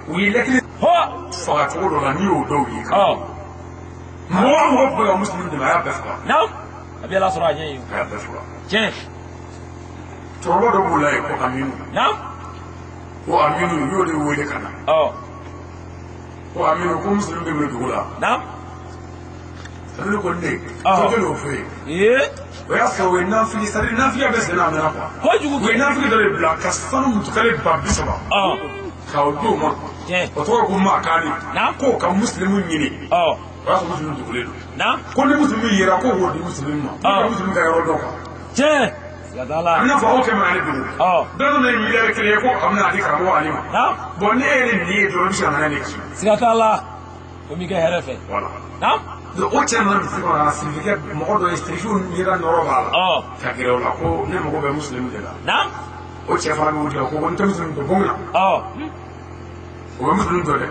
U ye lɛtiri faga cogo dɔ la n'i y'o dɔw ye. Mɔgɔ o mɔgɔ bɛ ka musilimu dɛmɛ a y'a bɛɛ faga. A bɛ Ala sɔrɔ a ɲɛ ye. A y'a bɛɛ faga. Tiɲɛ. Cɛkɔrɔba dɔ b'o la yen ko Aminu. Ko Aminu u y'o de wele ka na. Ko Aminu ko musilimu bɛ wele dugu la. Aminu ko ne. Ko jɔn y'o fɔ ye. O y'a sɔrɔ o ye nafigi c'est à dire nafigiya bɛ sen na a mɛnna quoi. Kojugu. U ye nafigi dɔ de bila ka sanu mutukale 30,000. K'o d'o ma. O tɔgɔ ko Makani. K'o ka musilimu ɲini. O y'a sɔrɔ musilimu dugulen don. Ko ni musilimu yera k'o b'o di musilimu ma. Ko ka musilimu ka yɔrɔ dɔn quoi. Tiɲɛ. Siga t'a la. A bɛna fɔ aw 400 ni duuru. Dɔ nana ye 1 milliard ye ko a bɛna di karamɔgɔ Ali ma. Bon ni e ye nin ye dɔrɔn i bɛ se ka na n'a ye ne ka so. Siga t'a la. O m'i kɛ hɛrɛ fɛ. Voilà. O cɛ nana misiri kɔnɔ ka na sirifikɛ mɔgɔ dɔ ye sirifiw yera nɔrɔ b'a la. Ka gɛrɛ o la ko ne mago bɛ musilimu de la. O cɛ fana bɛ wuli ko n tɛ musilimu dɔn bon na. O bɛ musilimu dɔn dɛ.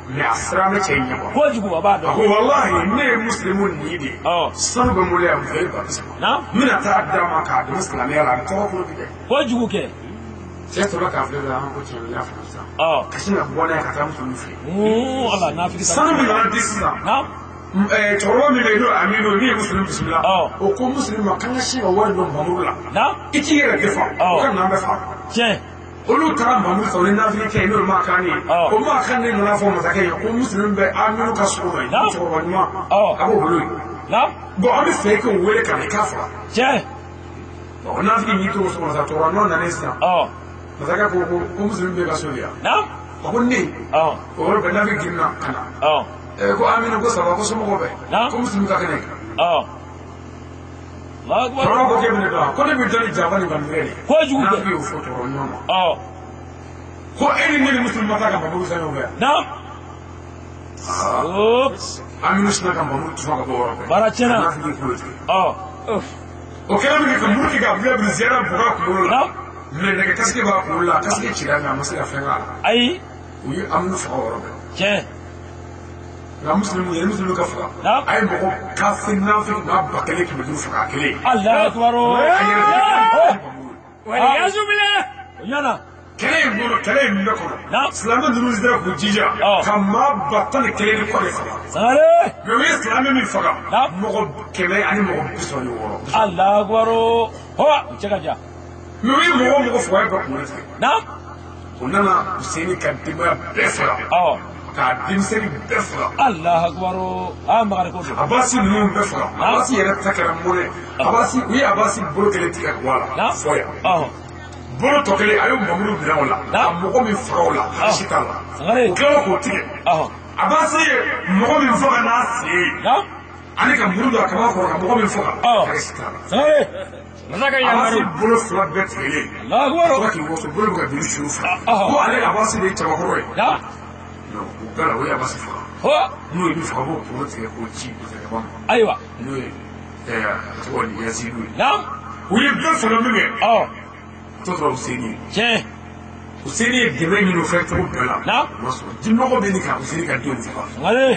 Mais a siran bɛ cɛ in ɲɛ quoi. Kojugu a b'a dɔn. A ko walahi ne ye musilimu nin de ye. Sanu bɛ n bolo yan muso ye 30,000. N bɛna taa d'a ma k'a dɛmɛ silamɛya la a bɛ tɔgɔ kolo bi dɛ. Kojugu kɛ. Cɛ sɔrɔla k'a filɛ dɔrɔn ko tiɲɛ n y'a faamu sisan. Ka sin ka bɔ n'a ye ka taa musilimu fɛ yen. Ala nafigi. Sanu min nana di sisan. Cɛkɔrɔba min bɛ yen n'o ye Aminu min ye musilimu bisimila. O ko musilimu ma k'an ka sin ka wari dɔn nbamuru la. I t'i yɛrɛ defa. O ka n'an bɛɛ faga. Tiɲɛ. Olu taara nbamuru san o ni nafigi kɛ n'o ye Makani ye. O Makani nana fɔ masakɛ ye ko musilimu bɛ Aminu ka so kɔnɔ yen. Cɛkɔrɔba ɲuman. A b'o bolo yen. Bon an bɛ fɛ i k'o wele ka na i k'a faga. Tiɲɛ. O nafigi y'i to so kɔnɔ sa cɛkɔrɔba ɲuman nana sisan. Masakɛ ko ko musilimu bɛ ka so de yan. A ko ne. O yɔrɔ bɛɛ nafigi girinna ka na. Ko Aminu ko saba ko somɔgɔw bɛ. Ko musilimu ka kɛnɛ. Cɛkɔrɔba ko k'e bɛ ne dɔn ko ne bɛ dɔn ni janfa ni nkalontigɛ de ye. Kojugu kɛ. Nafigi y'o fɔ cɛkɔrɔba ɲuman ma. Ko e ni ne ni musilimu ma taa ka nbamuru san ɲɔgɔn fɛ. Aminu sinna ka nbamuru tufa ka bɔ o yɔrɔ bɛɛ. Baara tiɲɛna. Nafigi kulo tigɛ. O kɛra min kɛ ka muru kɛ ka Abudulayi bin Ziyad bugɔ a kunkolo la. Mais nɛgɛ kasike b'a kunkolo la kasike cira mais a ma se ka fɛn k'a la. Ayi. U ye Aminu faga o yɔrɔ bɛɛ. Tiɲɛ. Nka musilimu ye musilimu ka faga. A ye mɔgɔ kafiri nafigi maa 1500 faga a kelen. Alahu akibaru. A yɛrɛ Waliyazu billah. O ɲɛna. Kɛlɛ in kɔnɔ, kɛlɛ in bɛɛ kɔnɔ. Silamɛ ninnu sera k'u jija ka maa 11,000 ni kɔ de faga. Sangare. Mais u ye silamɛ min faga, mɔgɔ 136. Allahu akbar. Hɔ, u cɛ ka jan. Mais u ye mɔgɔ o mɔgɔ faga, o ye bɛɛ kunkolo tigɛ. U nana Useni ka denbaya bɛɛ faga. K'a denmisɛnnin bɛɛ faga. Allahu akbar. Ah, Magari ko don. Abasi ninnu bɛɛ faga. Abasi yɛrɛ ta kɛra mɔnɛ. Abasi, u ye Abasi bolo kelen tigɛ ka bɔ a la. Fɔ yan. Bolo tɔ kelen, a y'o mamuru bila o la. Ka mɔgɔ min faga o la, si t'a la. U tilala k'o tigɛ. Abasi ye mɔgɔ min faga n'a sen ye. Ani ka muru don a kaba kɔrɔ ka mɔgɔ min faga. Si t'a la. Abasi bolo fila bɛɛ tigɛlen. Allahu akbar. A tora k'i waso, bolo bɛ ka joli suru fɛ. Ko ale Abasi de ye cɛbakɔrɔ ye. O bɛɛ la, o ye Abasi faga. N'o ye min faga, b'o kunkolo tigɛ k'o ci masakɛba ma. Ayiwa. N'o ye tɔgɔ ni Yazidu ye. U ye bɛɛ faga min kɛ. O tɔ tora Useni ye. Tiɲɛ. Useni ye dɛmɛ ɲini o fɛ cogo bɛɛ la. O ma sɔrɔ. Jinɔgɔ bɛ nin kan Useni ka denw faga.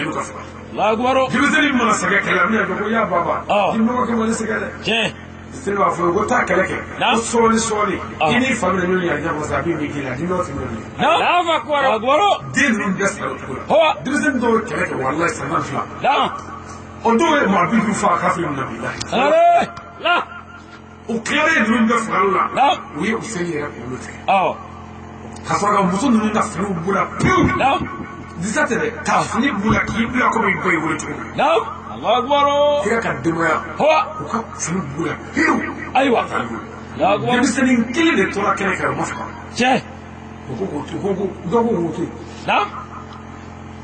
Olu ka faga. Allahu akbar. Denmisɛnnin mana sɛgɛn kɛlɛ la, a bɛna dɔn ko ya baba. Jinɔgɔ kɛ ma ne sɛgɛn dɛ. Tiɲɛ. Useni b'a fɔ ko taa kɛlɛ kɛ. Ko sɔɔni sɔɔni. I n'i fa bɛna ɲɔgɔn ye alijinɛ kɔnɔ sa, a b'i min k'i la, jinɔgɔ tɛ minɛ. Allahu akbar. Den ninnu bɛɛ sara o cogo la. Denmisɛnnin dɔw ye kɛlɛ kɛ walayi san 12. O dɔw ye maa 50 faga kafiri min na bilahi. U tilalen ninnu bɛɛ fagali la, u ye Useni yɛrɛ kunkolo tigɛ. Ka sɔrɔ ka muso ninnu ka finiw b'u la pewu. Disa tɛ dɛ, ka fini b'u la k'i bila komi i ba y'i wolo cogo min. Allahu akbar. Kira ka denbaya, u ka fini b'u la pewu. Ayiwa. Denmisɛnnin kelen de tora kɛnɛ kan, o ma faga. Tiɲɛ. U ko k'o to, dɔw ko k'o to yen.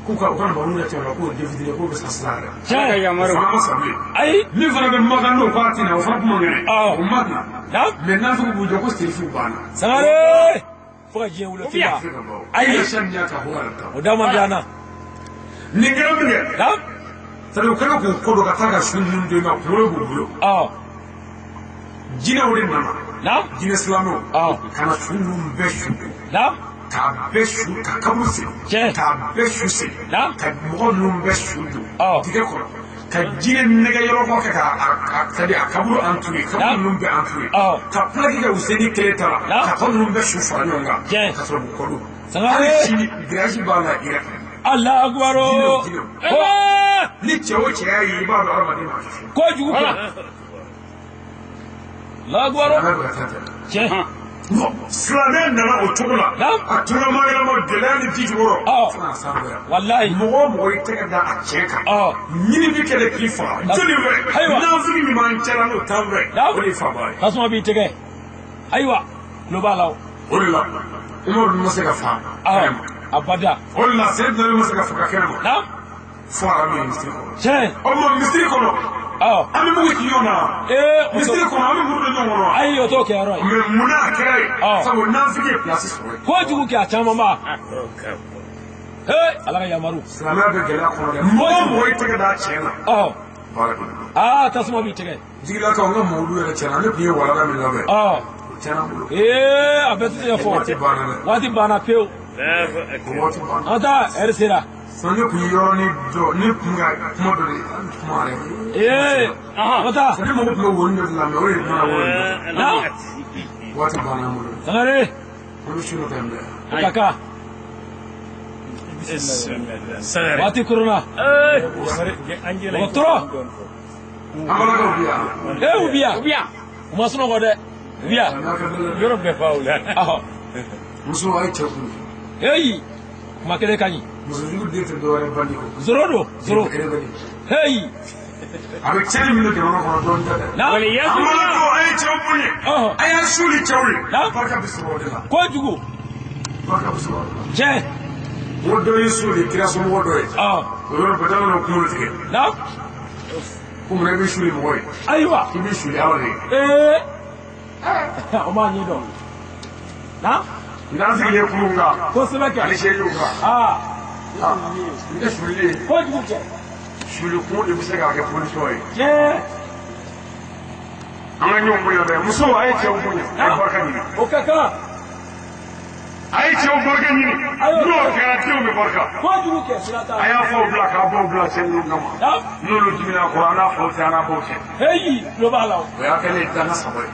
K'u ka u ka nbaro yɛrɛ cɛ k'o den fitinin k'o bɛ sa sisan yɛrɛ. Tiɲɛ. O fana ma sa bilen. Ayi. Min fana bɛ Makan n'o k'a tɛ na, o fana kuma kɛnɛ. O ma na. Mais nafigiw b'u jɔ ko serifu banna. Sangare. Fo ka diɲɛ wuli o tɛ ban. Ayi. O da man di an na. Nin kɛra min kɛ. C'est-à-dire u kɛlen k'u kɔ don ka taa ka su ninnu don i ma, kunkolo b'u bolo. Jinɛw de nana. Jinɛ silamɛw. Ka na su ninnu bɛɛ su don. K'a bɛɛ su ka kaburu sen. K'a bɛɛ su sen. Ka mɔgɔ ninnu bɛɛ su don. Dingɛ kɔnɔ. Ka jinɛ nɛgɛ yɔrɔ kɛ ka c'est-à-dire a kaburu entouré, kaburu ninnu bɛɛ entouré. Ka plaque kɛ Useni kelen ta la. Ka tɔ ninnu bɛɛ su fara ɲɔgɔn kan. Ka sɔrɔ k'u kɔ don. Hali sini grillage b'a la Irak. Allahu akbar. Ni cɛ o cɛ y'a ye, i b'a dɔn hadamaden ma kɛ. Kojugu kɛ. Allahu akbar. Tiɲɛ. Silamɛ nana o cogo la. A tora maa yɛlɛma gɛlɛya ni ji jukɔrɔ. Fo ka s'an fɛ yan. Walayi. Mɔgɔ o mɔgɔ y'i tɛgɛ da a cɛ kan. Ɲini bi kɛlɛ k'i faga. Joli wɛrɛ. Nafigi min b'an cɛla n'o t'an fɛ. O de ye faaba ye. Tasuma b'i tɛgɛ. Ayiwa, tulo b'a la o. O de la, Umaru ma se ka fa kɛnɛ ma. Abada. O de la, Seydina Ali ma se ka faga kɛnɛ ma. Fo arabu ye misiri kɔnɔ. Tiɲɛ. O tuma misiri kɔnɔ. An bɛ mugu ci ɲɔgɔn na. Misiri kɔnɔ an bɛ muru don ɲɔgɔn kɔnɔ. Ayi, o t'o kɛ yɔrɔ ye. Mais munna a kɛra yen. Sabu nafigi ye place sɔrɔ yen. Kojugu kɛ a caman ba. Ala ka yamaru. Silamɛya bɛ gɛlɛya kɔnɔ dɛ. Mɔgɔ o mɔgɔ y'i tɛgɛ da cɛ la. Baara bɛ don. Aa, tasuma b'i tɛgɛ. Jigilakaw, n ka mawulu yɛrɛ tiɲɛna, ne tun ye walanda min labɛn. O tiɲɛna n bolo. A bɛɛ tɛ se ka fɔ. Waati banna dɛ. Waati banna pewu. Waati banna. An taa ɛri sera. Sinon ne tun ye yɔrɔnin dɔ, ne tun ka kuma dɔ de kuma yɛrɛ. An taa. Ne mago tun bɛ wonin dɔ de la, mais o de nana wonin dɔ. Waati banna n bolo. Sangare. An bɛ su dɔ kɛ n bɛɛ. O ka kan. Waati korona. Mɔgɔ tɔɔrɔ. An balakaw bi yan. U bi yan. U bi yan. U ma sunɔgɔ dɛ. U bi yan. Yɔrɔ bɛɛ fa o la. Muso a ye cɛ kun. Heyi. Kuma kelen ka ɲi. Muso jugu den tɛ dɔwɛrɛ bandi kɔ. Zoro don, zoro. Heyi. A bɛ tiɲɛni min don jamana kɔnɔ dɔɔnin tɛ dɛ. An balakaw a ye cɛw bonya. A y'a su ni cɛw ye. Barika bɛ sɔrɔ o de la. Kojugu. Barika bɛ sɔrɔ o de la. Tiɲɛ. N ko dɔ ye su de kira somɔgɔ dɔ ye. O yɔrɔ bɛɛ t'a kunkolo tigɛ. Ko munna i bɛ su ni mɔgɔ ye. Ayiwa. I bɛ su ni Ala de ye. O m'a ɲɛ dɔn. N'an sigilen kurun kan. Kosɛbɛ kɛ. Ani seerew kan. N tɛ suli ye. Kojugu kɛ. Suli kun de bɛ se k'a kɛ pɔlisɔn ye. Tiɲɛ. An ka ɲɔgɔn bonya dɛ. Musow a ye cɛw bonya. A ye barika ɲini. O ka kan. A ye cɛw barika ɲini. N'o kɛra denw bɛ barika. Kojugu kɛ sira t'a la. A y'a faw bila k'a baw bila cɛ ninnu kama. N'olu dimina kɔrɔ an n'a faw tɛ an n'a baw tɛ. Heyi, tulo b'a la o. O y'a kɛlen ye danga saba ye.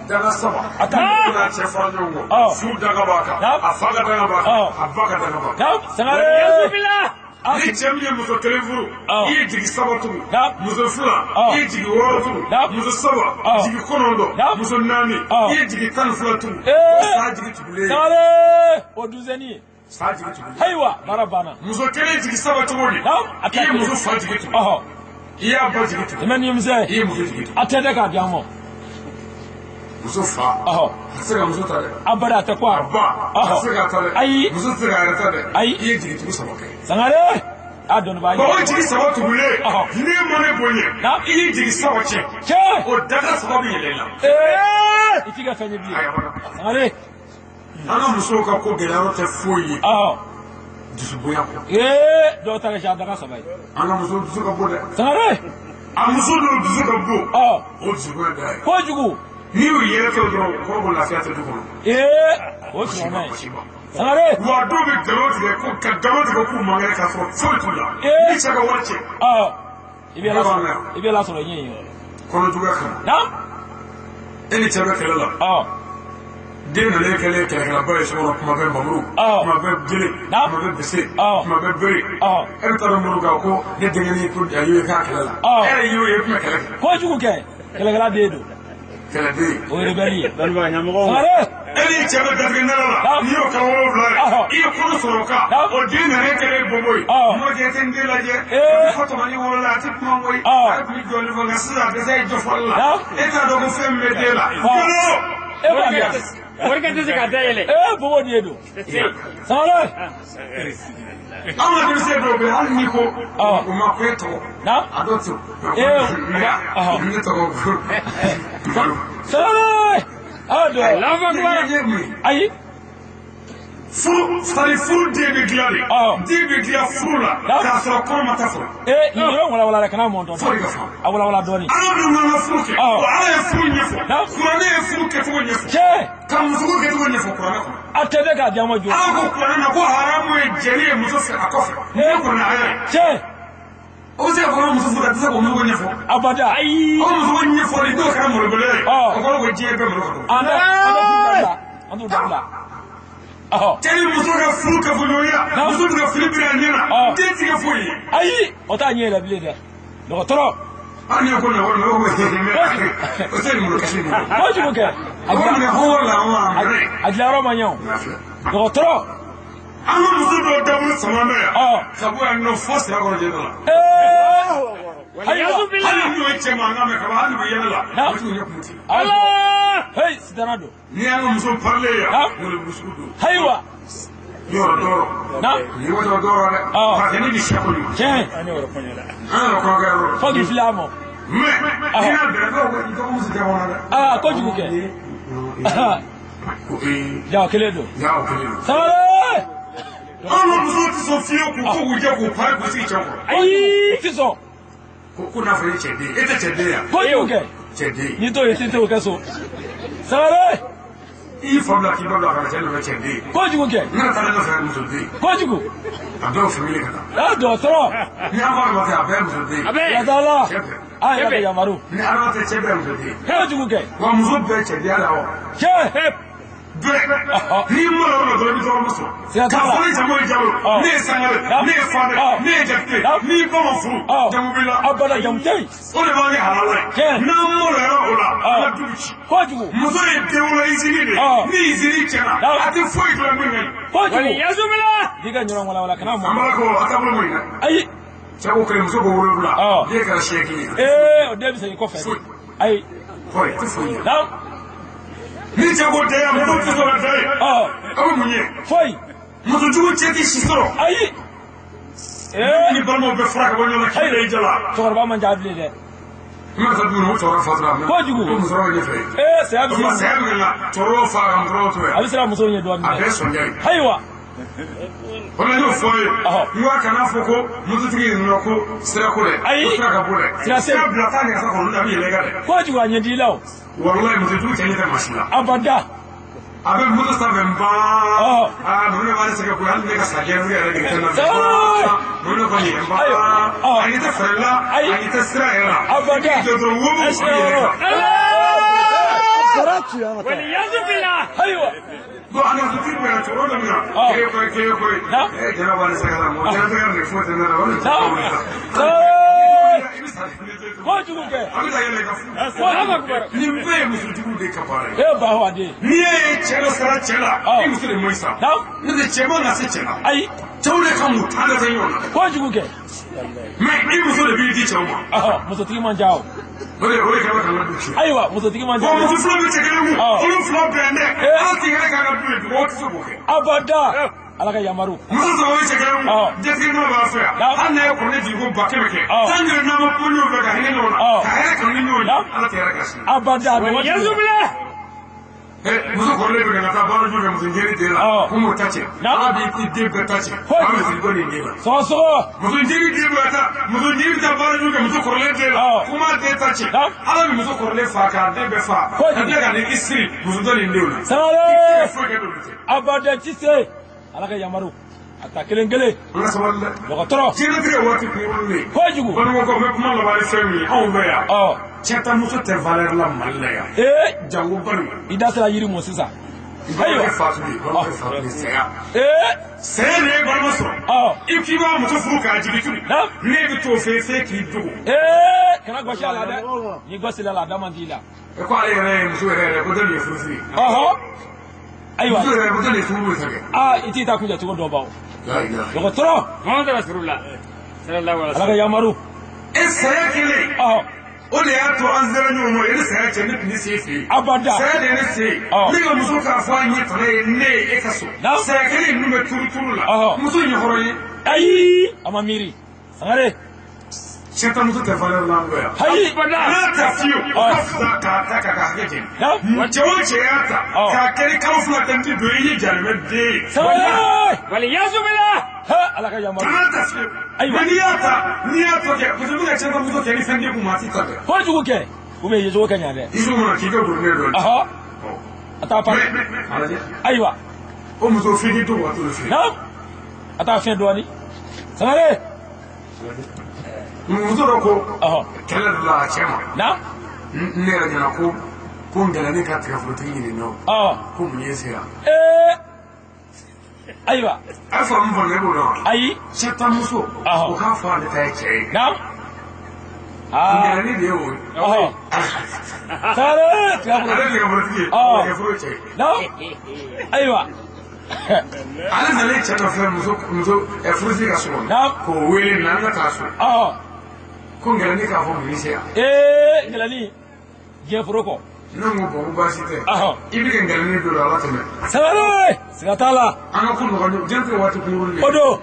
Daga saba. A ta n'a cɛ fara ɲɔgɔn kɔ. Furu daga b'a kan. A fa ka daga b'a kan. A ba ka daga b'a kan. Sangare. Ni cɛ min ye muso kelen furu, i ye jigi saba tugu. Muso fila, i ye jigi wɔɔrɔ tugu. Muso saba, jigi kɔnɔntɔn. Muso naani, i ye jigi 12 tugu. O sa jigi tugulen. Sangare. O douzaine ye. Sa jigi tugulen. Ayiwa, baara banna. Muso kelen jigi saba cogo di? I ye muso fa jigi tugu. I y'a ba jigi tugu. I ma nimisɛ. I ye muso jigi tugu. A tɛ dɛ k'a di an ma. Muso fa. A tɛ se ka muso ta dɛ. A bada a tɛ ko a. A ba. A tɛ se k'a ta dɛ. Ayi. Muso tɛ se k'a yɛrɛ ta dɛ. Ayi. I ye jigitugu saba kɛ. Sangare. A dɔnni b'a ye. Bon o jigi saba tugulen. N'e ma ne bonya. I ye jigi saba tiɲɛ. Tiɲɛ. O daga saba bɛ yɛlɛ i la. Ee. I t'i ka fɛn ye bilen. Sangare. An ka musow ka ko gɛlɛya yɔrɔ tɛ foyi ye. Dusubonya kɔ. Ee dɔw ta ka ca daga saba ye. An ka musow dusu ka bon dɛ. Sangare. A muso dɔw dusu ka bon. O dusubonya da ye. Kojugu. N'i y'u yɛrɛ kɛ dɔrɔn o kɔrɔ ko lafiya tɛ du kɔnɔ. Ee o sɔrɔ ye. Sangare. Wa dɔw bɛ nkalon tigɛ ko ka nkalon tigɛ k'u man kɛnɛ k'a sɔrɔ foyi t'u la. Ni cɛ ka wari cɛ. I bɛ ala sɔrɔ i bɛ ala sɔrɔ ɲɛ yen. Kɔnɔjuguya kama. Naam. E ni cɛ bɛ kɛlɛ la. Den nana e kɛlen kɛlɛkɛlaba ye so kɔnɔ kuma bɛɛ mamuru. Kuma bɛɛ gele. Kuma bɛɛ bese. Kuma bɛɛ bere. E bɛ taa dɔn muru kan ko ne denkɛnin ko a y'o ye k'a kɛlɛ la. E yɛrɛ y'o ye e tun bɛ kɛlɛ kɛ. Kojugu kɛ kɛlɛkɛla den don. Kɛlɛden. O ye rebelle ye. Dɔnnibaga ɲɛmɔgɔw. Sangare. E ni cɛ bɛ garijɛgɛ nɛrɛ la. N'i y'o kalo 7 ye. I ye kɔnɔ sɔrɔ o kan. O den nana e kɛlen bobo ye. Mɔ k'e tɛ n den lajɛ. Fɔ tɔmɔni wolola a tɛ kuma koyi. A tun bɛ jɔli fɔ nka sisan a dɛsɛ ye jɔ fɔli la. E t'a dɔn ko fɛn min bɛ den la. E b'a dɔn. Morikɛ tɛ se k'a dayɛlɛ. Ee bobo de don. Sangare. An ka denmisɛn dɔw bɛ yen hali n'i ko u ma ko e tɔgɔ. A dɔw tɛ. Ne tɔgɔ. Sangare. A dɔn. Ayi. Furu c'est-à-dire furu den bɛ dilan de. Den bɛ dilan furu la. K'a sɔrɔ kɔnɔ ma taa fɔlɔ. Ee nin yɔrɔ walawala dɛ kana mɔntɔn. Fo de ka faamu. A walawala dɔɔni. Ala dun k'an ka furu kɛ. Wa Ala ye furu ɲɛfɔ. Kuranɛ ye furu kɛcogo ɲɛfɔ. Tiɲɛ. Ka musoko kɛcogo ɲɛfɔ kuranɛ kɔnɔ. A tɛ dɛ k'a di an ma joona. Ala ko kuranɛ na ko haramu ye jɛni ye muso fɛ a kɔfɛ. Nin ye kuranɛ aya ye. Tiɲɛ. O bɛ se ka fɔ ko muso furu a tɛ se k'o musoko ɲɛfɔ. Abada. Ayi. O musoko ɲɛfɔli n'o kɛra malobaliya ye. O kɔrɔ ko diɲɛ bɛɛ malo ka dɔgɔ. An t'u dabila. Cɛ ni muso ka furu kafoɲɔgɔnya muso bɛ ka fili biri a ɲɛ na den ti kɛ foyi ye. Ayi o t'a ɲɛ yɛrɛ bilen dɛ dɔgɔtɔrɔ. Hali n'i ko na wari la o o tɛ nin kasi nin. Kojugu kɛ. A ko minɛ hɔrɔn la wa. A dilanyɔrɔ ma ɲɛ o. Dɔgɔtɔrɔ. An ka muso dɔw dabolo sama bɛ yan. Ka bɔ yan nɔ fo sira kɔrɔ jɛnɛ la. Ayiwa hali n'o ye cɛ mankan mɛn kaban hali u bɛ yɛlɛ la. O t'u ɲɛ kun ten. Ala. Hey sitana don. N'i y'an ka muso parilen yan. N'olu muso don. Ayiwa. Yɔrɔ dɔrɔ. Ni yɔrɔ dɔrɔ dɛ. Parce que ne bɛ sɛ kɔni. Tiɲɛ. An y'o yɔrɔ kɔɲɔ la. An yɛrɛ kɔɲɔ kɛ yɔrɔ. Fo k'i fili a ma. Mais n'i y'a bɛrɛ dɔw ko i dɔgɔmuso tɛ kɔnɔ dɛ. Aa kojugu kɛ. Ko ee. Ja o kelen don. Ja o kelen don. Sangare. An ka musow tɛ sɔn fiyewu k'u ko k'u jɛ k'u pari k'u sigi cɛw kɔrɔ. Ayi. U tɛ sɔn. Ko n'a fɔ e cɛ den e tɛ cɛ den yan. Kojugu kɛ. Cɛ den. N'i t'o ye i t'o kɛ so. Sangare. I fa bila k'i ba bila ka na cɛ nɔfɛ cɛ den. Kojugu kɛ. Ne taara nɔfɛ muso den. Kojugu. A dɔw famille ka taa. Aa dɔgɔtɔrɔ. Ni an b'a nɔfɛ a bɛɛ muso den. A bɛɛ. Yadala. Cɛ bɛɛ. A yɛrɛ bɛ yamaru. Ni adama tɛ cɛ bɛɛ muso den. Kojugu kɛ. Wa muso bɛɛ cɛ den la wa. Tiɲɛ. Bɛɛ. N'i ma yɔrɔ la dɔrɔn i bɛ tɔgɔ sɔrɔ. Siga t'a la. K'a fɔ ne jamu ye Jalo. Ne ye Sangare. Ne ye Fadɛ. Ne ye Jakite. N'i ba ma furu. Jamu b'i la. Abada jamu tɛ yen. O de b'an kɛ halala ye. Tiɲɛ. N'an maloyara o la. An ka du bɛ ci. Kojugu. Muso ye denwolo izini de ye. Ni izini tiɲɛna. A tɛ foyi dilan min ka ɲi. Kojugu. Yazumila. N'i ka ɲɔgɔn walawala kana mɔ. An b'a ko a taabolo ma ɲi dɛ. Ayi. Cɛ ko kelen muso ko 7. Den kɛra 8 ye. Ee o den bɛ segin kɔfɛ. Foyi. Ayi. Foyi tɛ foyi ye. Naam. Ni cɛ ko den muso tɛ sɔn ka den ye. Aw bɛ mun ye. Foyi. Muso jugu cɛ tɛ si sɔrɔ. Ayi. Ni balimaw bɛ fara ka bɔ ɲɔgɔn na k'i yɛrɛ jala. Cɛkɔrɔba man ca bilen dɛ. N bɛ taa dumuni o cɛkɔrɔba fatura. Kojugu. Ko musokɔrɔba ɲɛfɛ. Ee saya bɛ siran. Saya minɛ na cɛkɔrɔba fa ka musokɔrɔba to yan. A bɛ siran musow ɲɛ dɔɔnin dɛ. A bɛɛ sɔnja ye. Ayiwa. O la n y'o fɔ ye. N ko a kana fɔ ko mototigi nana ko sira ko dɛ. Ayi. Ko sira ka bon dɛ. Sira sira bila taa nɛgɛsa kɔnɔ a bɛ yɛlɛ i kan dɛ. Kojugu a ɲɛ t'i la o. Walayi musojugu cɛ ɲɛ tɛ maa si la. Abada. A bɛ moto sanfɛ n ban. Aa ninnu de b'ale sɛgɛn koyi hali ne ka sa diɲɛ yɛrɛ de tɛ na. Ninnu de kɔni n ban. A ɲɛ tɛ fɛrɛ la. A ɲɛ tɛ sira yɛrɛ la. Abada. I jɔ dɔrɔn wo a bɛ yɛlɛ i kan. Ayiwa. Bon, a musotigi bonya cɛkɔrɔba dɔ bɛ na. Keye koyi, keye koyi. Ee, jɛnɛba ni sɛgɛrɛ mɔgɔ jɛnɛtigɛ de foyi tɛ ne la, o de tɛ wuli sa. Kojugu kɛ. A bɛ taa yɛlɛ i ka furu. Nin bɛɛ ye musotigiw de ka baara ye. E ba wa den. N'i y'a ye cɛ dɔ sera cɛ la, i muso de man ɲi sa. N'o tɛ cɛ man ka se cɛ la. Ayi. Cɛw de ka mun taa ka taa ɲɔgɔn na. Kojugu kɛ. Mais i muso de b'i di cɛw ma. Musotigi man ca o. O de kɛra k'an ka du tiɲɛ. Ayiwa, musotigi man ca. Bon, muso fila bɛ cɛ kelen kun. Olu fila bɛn dɛ. Ala t'i yɛrɛ k'an ka du ye, dugawu tɛ se k'o kɛ. Abada. Ala ka yamaru. Muso saba bɛ cɛ kelen kun. Jatigi dɔ b'a fɛ yan. Hali n'a ye kɔrɔlen jigin ko 100,000 kɛ. San yɛrɛ n'a ma kuma ɲɔgɔn fɛ ka hinɛ ɲɔgɔn na. Ka hɛrɛ kanu ni ɲɔgɔn ye. Ala tɛ hɛrɛ ka sini. Abada. Muso kɔrɔlen bɛ ka taa baara jɔ kɛ muso jeri den la. Ko m'o ta cɛ. Ala b'i den bɛɛ ta cɛ. Ala bɛ sigi ko nin den la. Sɔgɔsɔgɔ. Muso jeri den bɛ ka taa muso jeri bɛ taa baara jɔ kɛ muso kɔrɔlen den la. Ko m'a den ta cɛ. Ala bɛ muso kɔrɔlen fa k'a den bɛɛ fa. Ka tila ka n'i siri muso dɔ nin denw la. Sangare. Foyi kɛ n'olu tɛ. Abada ti se. Ala ka yamaru. A ta kelen kelen. An ka sabali dɛ. Dɔgɔtɔrɔ. Diɲɛlatigɛ waati kunkurunnin de ye. Kojugu. Balimakɛw, n bɛ kuma laban ni fɛn min ye anw fɛ yan. Cɛ ta muso tɛ valeur la Mali la yan. Ee. Jango baliku. I da sera yiri mɔ sisan. Ayiwa. Fatuli, balima fatuli saya. Ee. Saya de ye balima sɔrɔ. I k'i b'a muso furu k'a jigi turu. Ne bɛ t'o fɛ f'e k'i dogo. Ee, kana gosi a la dɛ. N'i gosila la, a da man di i la. E ko ale yɛrɛ ye muso yɛrɛ yɛrɛ ko dɔ de ye furusiri. Ayiwa. Muso yɛrɛ ko dɔ de ye furu bɛ kɛ. Aa, i t'i ta kunjɛ cogo dɔ bawo. Dɔgɔtɔrɔ. Muhammadu Rasulullah. Sallallahu alaihi wasallam. Ala ka yamaru. E saya kelen. O de y'a to an sera ɲɔgɔn ma, e ni saya cɛ ne tun tɛ se e fɛ yen. Abada. Saya de ye ne se yen. Ne ka muso k'a fɔ a ɲɛ tana ye ne ye e ka so. Saya kelen ninnu bɛ turu turu la. Muso in ye hɔrɔn ye. Ayi, a ma miiri. Sangare. Cɛ ta muso tɛ valeur la an fɛ yan. Ayi. N'a ta fiyewu, o ka fisa k'a ta k'a ka hakɛ jeni. Cɛ o cɛ y'a ta. K'a kɛ ni kalo fila tɛ n ti don i ye jalimɛ den ye. Sangare. Waliyazubila. Ala ka yamaru. Kana ta fiyewu. Ayiwa. N'i y'a ta, n'i y'a tɔ kɛ, parce que n bɛ ka cɛ ta muso kɛ ni fɛn t'i kun maa t'i ta kɛ. Kojugu kɛ. Ou bien yecogo ka ɲa dɛ. I sugu mana k'i ka gourmet dɔɔni. A t'a pari. Ayiwa. O muso f'i k'i to waati o fɛ. Naam. A t'a fiɲɛ dɔɔni. Sangare. Muso dɔ ko kɛlɛ dɔ la a cɛ ma. Naam. Ne yɛrɛ ɲɛna ko n gɛlɛnni ka tigɛforotigi ɲini nɔ. Ko mun ye se yan. Ee. Ayiwa. A ye faamu fana ne b'o dɔn. Ayi. Cɛ ta muso. O k'a fɔ ale ta ye cɛ ye. Naam. N gɛlɛnni de ye o ye. Sangare. Ale ye tigɛforotigi ye. Tigɛforo ye cɛ ye. Naam. Ayiwa. Ale nalen cɛ nɔfɛ muso furusiri ka so kɔnɔ. Naam. K'o wele na an ka taa so. Ko ngɛlɛnni k'a fɔ mun se yan. Ee ngɛlɛnni diɲɛ foro kɔ. Ne ko bɔn ko baasi tɛ. I bɛ ka ngɛlɛnni don ala tɛmɛ. Sangare siga t'a la. An ka ko nɔgɔ diɲɛlatigɛ waati kunkurunnin de. O don.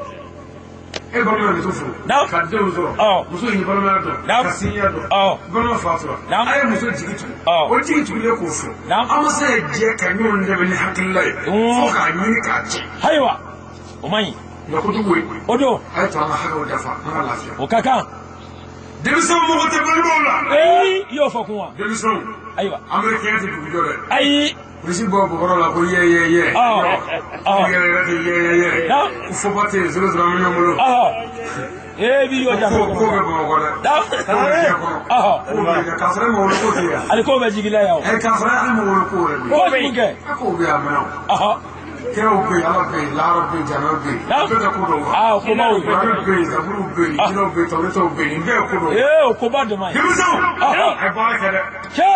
E balima ye muso furu. Ka denw sɔrɔ. Muso y'i balimaya dɔn. Ka sinjiya dɔn. Balima fatura. A ye muso jigi tugu. O jigi tugulen k'o furu. An ma se ka jɛ ka ɲɔgɔn dɛmɛ ni hakilila ye. Fo k'a ɲini k'a cɛ. Ayiwa o man ɲi. Nka kojugu ye. O don. A ye to an ka hakɛw dafa an ka lafiya. O ka kan. Denmisɛnw mago tɛ balimaw la. Ee i y'o fɔ kun wa. Denmisɛnw. Ayiwa. Américain tɛ dugu jɔ dɛ. Ayi. Polisi bɔ bɔkɔrɔ la ko yɛ yɛ yɛ. Yɛrɛ yɛrɛ tɛ yɛ yɛ yɛ. Ko fɔba tɛ yen 0 0 an bɛ ɲɔgɔn bolo. Ee bi y'o janto. Ko bɛ Bamakɔ dɛ. Ko bɛ diɲɛ kɔnɔ. Ko bɛ kɛ k'a sɔrɔ e ma wolo ko tɛ yan. Ale ko bɛ jigin la yan o. K'a sɔrɔ e ma wolo ko yɛrɛ bɛ yen. Ko jigin kɛ. A ko bɛ yan mɛnɛ o. Kiraw bɛ yen, Ala bɛ yen, lahara bɛ yen, jamana bɛ yen. Bɛɛ tɛ ko dɔw kan. Aa o kobaw ye. Kuranɛ bɛ yen, zaburu bɛ yen, jinɛw bɛ yen, tawuretaw bɛ yen, nin bɛɛ ye ko dɔw ye. Ee o koba de man ɲi. Denmisɛnw. A ye baara kɛ dɛ. Cɛ.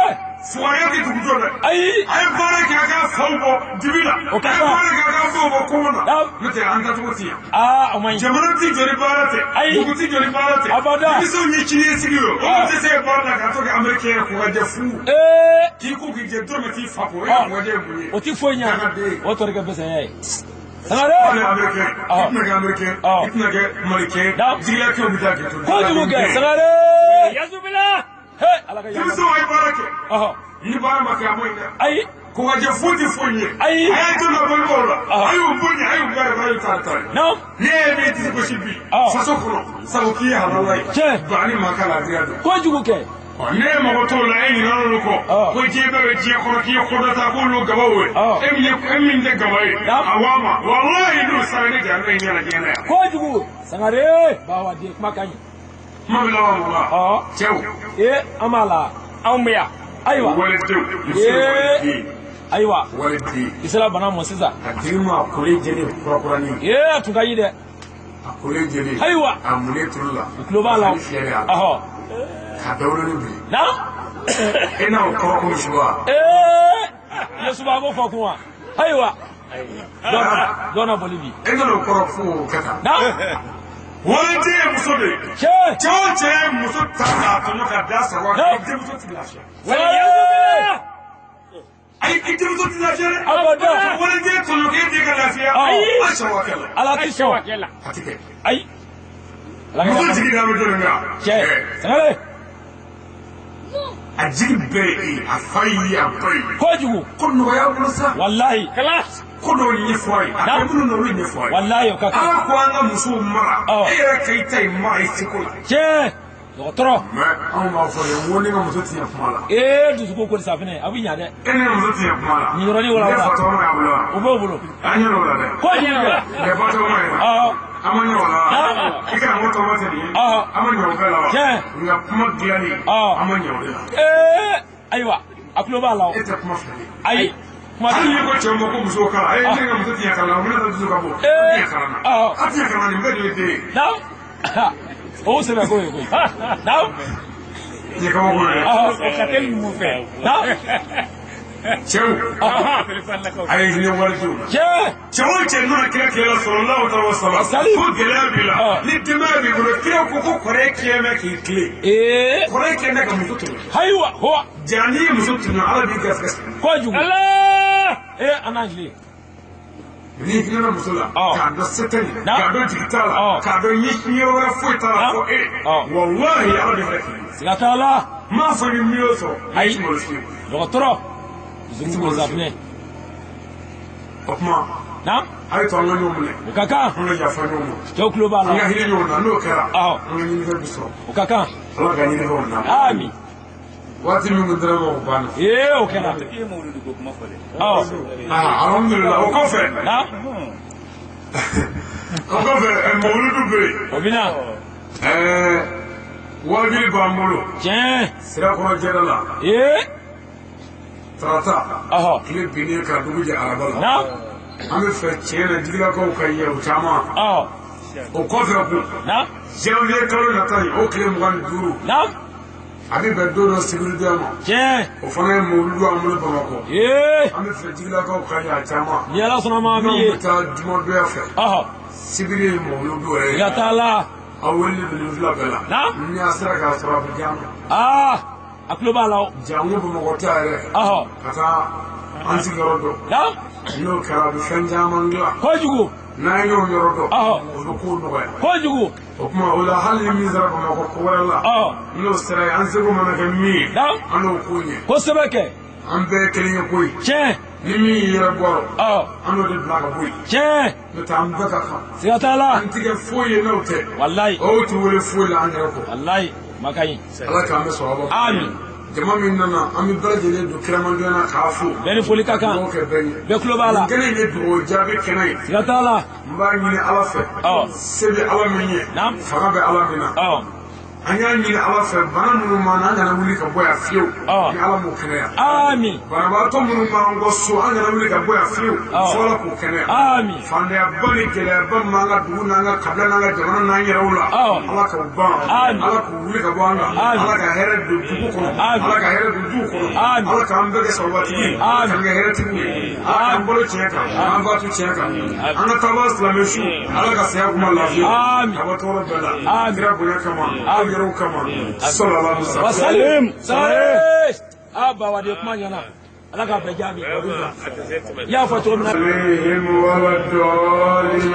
Fugariya tɛ dugu jɔ dɛ. Ayi. A ye baara kɛ a ka faw bɔ dibi la. O ka kan. A ye baara kɛ a ka faw bɔ kɔngɔ na. N'o tɛ an taacogo ti yan. Aa o man ɲi. Jamana ti jɔ ni baara tɛ. Ayi. Dugu ti jɔ ni baara tɛ. Abada. Denmisɛnw ye siniɲɛsigi ye. Olu tɛ se ka baara la k'a to kɛ américain ye k'u ka jɛ fu. Ee. K'i ko k'i jɛ dɔrɔmɛ t'i fa kɔ o ye k'u ka jɛ mun ye. O ti foyi ɲɛ. O tɔ de kɛ bɛsɛnya ye. Sangare. Hali américain. I tɛna kɛ américain. I tɛna kɛ malikɛ. Jigilatigɛw bɛ taa kɛ to. Kojugu kɛ Sangare. Yazubila. He Ala ka yamaru. Denmisɛnw a ye baara kɛ. Ni baara ma kɛ a ma ɲi dɛ. Ayi. Ko ka jɛ foyi tɛ foyi ye. Ayi. A y'a to nafolobaw la. A y'u bonya, a y'u bila yɛrɛ, a y'u ta ye. Naam. Ne ye min disi gosi bi. Faso kɔnɔ sabu k'i ye halala ye. Tiɲɛ. Ba ni maa ka laadiriya don. Kojugu kɛ. Ne ye mago t'o la, e ɲinɛna olu kɔ. Ko diɲɛ bɛɛ bɛ diɲɛ kɔnɔ k'i ye kodɔ ta k'olu gabaw ye. E min tɛ gaba ye. A wa ma walahi n'o sara ne jara ne ɲɛna diɲɛ na yan. Kojugu. Sangare. Bawa den kuma ka ɲi. Kuma bɛ laban mun la. Cɛw. Ee an b'a la. Anw bɛ yan. Ayiwa. Walidenw. Ee. Ayiwa. Waliden. I sera bana mɔ sisan. A tigi ma kolen jɛlen kurakurani. Ee a tun ka ɲi dɛ. A kolen jɛlen. Ayiwa. A munnen tulu la. U tulo b'a la. A fiyɛlen a la. Ɔhɔ. K'a dawulonin bilen. Naam. E n'a o kɔrɔ ko suba. Ee. Yesuba ko fɔ kun wa. Ayiwa. Dɔ na boli bi. E n'a o kɔrɔ fo o kɛ tan. Naam. Waliden ye muso de ye. Tiɲɛ. Cɛ o cɛ ye muso ta k'a tɔɲɔ ka da sago a kan, denmuso ti lafiya. Wali. Ayi, i denmuso ti lafiya dɛ. Abada. Waliden tɔɲɔ k'e den ka lafiya. Ayi. A sago kɛ la. Ala ti sɔn. A ti kɛ. Ayi. Muso jigi da bɛ jɔnni kan? Cɛ. Sangare. A jigi bɛɛ ye e ye, a fa y'i ye, a ba ye. Kojugu. Ko nɔgɔya bolo sa. Walahi. Ko dɔw ɲɛfɔ a ye. A bɛ minnu na olu ɲɛfɔ a ye. Walahi o ka kan. Ala ko an ka musow mara. E yɛrɛ ka i ta in mara i seko la. Tiɲɛ. Dɔgɔtɔrɔ. Mɛ anw b'a fɔ ye, n ko ne ka muso ti ɲɛ kuma la. Ee dusukun ko safinɛ a bɛ ɲa dɛ. E ne ka muso ti ɲɛ kuma la. Nin yɔrɔnin wala Ne wala. fa tɔgɔ ma y'a bolo wa? O b'o bolo. An ɲɛ o la dɛ. Kojugu. Ne fa tɔgɔ ma ye wa? Ɔhɔ. An ma ɲɛ o la wa? I karamɔgɔ tɔgɔ ma tɛ nin ye? Ɔhɔ. An ma ɲɛ o bɛɛ la wa? Tiɲɛ. Nka kuma dilanni. Ɔhɔ. An ma ɲɛ o de la. Ee ayiwa a tulo b'a la o. E tɛ kuma fila ye. Ayi. Kuma Hali n'i ko cɛw ma ko musow kalan, ayi ne ka muso ti ɲɛ kalan na, o bɛna taa dusu ka bɔ. Ee. A ti ɲɛ kalan na. Ɔhɔ. A ti ɲɛ kalan na, nin bɛɛ de ye den ye. Naam. O sɛbɛ ko ye koyi. Naam. Nin ye kabako ye dɛ. Ɔhɔ. O ka teli mun fɛ. Naam. Cɛw, a ye hinɛ walidenw la. Tiɲɛ. Cɛ o cɛ nana kira tile la sallallahu alaihi wa sallam. Sali. Ko gɛlɛya b'i la. Ɔ. Ni denbaya b'i bolo, kira ko ko kɔrɔ kɛ bɛ k'i tilen. Ee. Kɔrɔ kɛ bɛ ka muso tɔɲɔ. Ayiwa hoa. Ja n'i ye muso tɔɲɔ, Ala b'i garisɛgɛ sigi. Kojugu. Ala. Ee an n'an tilen. N'i hinɛna muso la, Ɔ. k'a dɔn se tɛ nin, Na. k'a dɔn jigi t'a la, Ɔ. k'a dɔn ɲɛsin yɔrɔ wɛrɛ foyi t'a la Na. fo e. Ɔ. Walahi Ala bɛ hɛrɛ k'i ye. Siga t'a la. N m'a fɔ i bɛ miliyɔn sɔrɔ. Ayi. I ti malo fiyewu. Dɔgɔtɔrɔ. Dusukun ko safinɛ. O tuma, Naam. a ye to an ka ɲɔgɔn minɛ. O ka kan. An ka yafa ɲɔgɔn ma. Cɛw tulo b'a An ka la. hinɛ ɲɔgɔn na, n'o kɛra, Ɔhɔ. an ka ɲinifɛn bɛ sɔrɔ. O ka kan. Ala ka ɲinifɛnw d'an ma. Ami. Waati min kun dira ma o banna. Ee o kɛra. I ye mawuludu ko kuma fɔ dɛ. Ɔ. Ah, alhamdulillah, o kɔfɛ, Naam. o kɔfɛ, mawuludu bɛ yen. O bɛ na. Waajuli b'an bolo. Tiɲɛ. Sirakɔrɔ jɛda la. Ee. Tarata. Ɔhɔ. Tile binnen ka dugu jɛ araba la. Naam. An bɛ fɛ tiɲɛ na jigilakaw ka ɲɛ o caman. Ɔhɔ. O kɔfɛ kun. Naam. Janvier kalo nata in, o tile 25. Naam. A bɛ bɛn don dɔ sibiridon ma. Tiɲɛ. O fana ye mawuludu an bolo Bamakɔ. Ee. An bɛ fɛ jigilakaw ka ɲɛ a caman. Ni Ala sɔnna ma min N'o ye. bɛ taa jumadonya fɛ. Ɔhɔ. Sibiri ye mawuludu yɛrɛ ye. Siga t'a la. Aw weleli bɛ nin fila bɛɛ la. Naam. Ni a sera k'a sɔrɔ a bɛ diya an ma. Aa. A tulo b'a la o. Jango Bamakɔ ta yɛrɛ. Ɔhɔ. Ka taa an sigiyɔrɔ dɔn. Naam. N'o kɛra a bɛ fɛn caman dilan. Kojugu. N'an y'o yɔrɔ dɔn. Ɔhɔ. O bɛ kow nɔgɔya. Kojugu. O tuma o la hali ni min sera Bamakɔ ko wɛrɛ la. Ɔhɔ. N'o sera yen an seko mana kɛ min ye. Naam. An n'o ko ɲɛ. Kosɛbɛ kɛ. An bɛɛ ye kelen ye koyi. Tiɲɛ. Ni min y'i yɛrɛ bɔ a rɔ. Ɔhɔ. An n'o de bila ka bɔ yen. Tiɲɛ. N'o tɛ an bɛɛ ka kan. Siga t'a la. An ti kɛ foyi ye n'o tɛ. Walayi. O ti wele foyi la an yɛrɛ kɔ. Walayi. Ma ka ɲi. Ala k'an bɛ sɔrɔ ma. Amin. Jama min nana an bɛ bɛɛ lajɛlen don kiramandonya na k'a fo. Bɛɛ ni foli ka kan. Dugawu kɛ bɛɛ ye. Bɛɛ tulo b'a la. Nin kɛnɛ in ye dugawu jaabi kɛnɛ ye. Siga t'a la. N b'a ɲini Ala fɛ. Ɔ. Se bɛ Ala min ye. Naam. Fanga bɛ Ala min na. Ɔ. An y'a ɲini Ala fɛ bana minnu b'an na an kana wuli ka bɔ yan fiyewu. Ɔ. Ni Ala m'o kɛnɛya. Amin. Banabaatɔ minnu b'an kɔ so an kana wuli ka bɔ yan fiyewu. Ɔ. Fo Ala k'o kɛnɛya. Amin. Fantanyaba ni gɛlɛyaba min b'an ka dugu n'an ka kabila n'an ka jamana n'an yɛrɛw la. Ɔ. Ala k'o ban. Amin. Ala k'o wuli ka bɔ an kan. Amin. Ala ka hɛrɛ don dugu kɔnɔ. Amin. Ala ka hɛrɛ don duw kɔnɔ. Amin. Ala k'an bɛɛ kɛ sababatigi ye. Amin. K'an kɛ hɛrɛtigiw ye. Ala k'an balo tiɲɛ kan. K'an fatu tiɲɛ kan. An ka taabaa silamɛ su. Ala ka saya kuma lafiya. Amin. Ka bɔ tɔɔrɔ bɛɛ la. Amin. Kira bonya kama. Aw yɛrɛw kama. Sallallahu alaihi wasallam. Wasalim. Sare. A bawa de kuma ɲɛna. Ala k'a bɛɛ jaabi. I y'a fɔ cogo min na. عليهم ولا الضالين.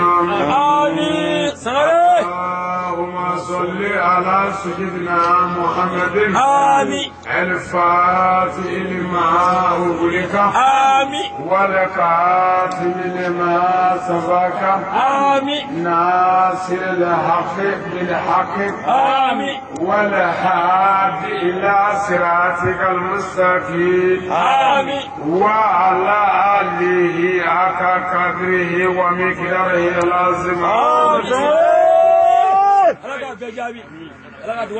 Amin. Sangare. اللهم صل على سيدنا محمد. Amin. الفاتح لما أغلق. Amin. والخاتم لما سبق. Amin. ناصر الحق بالحق. Amin. والهادي إلى صراطك المستقيم. Amin. وعلى آله حق قدره ومقداره العظيم. Amin. Ala k'a bɛɛ jaabi. Ala ka dugawu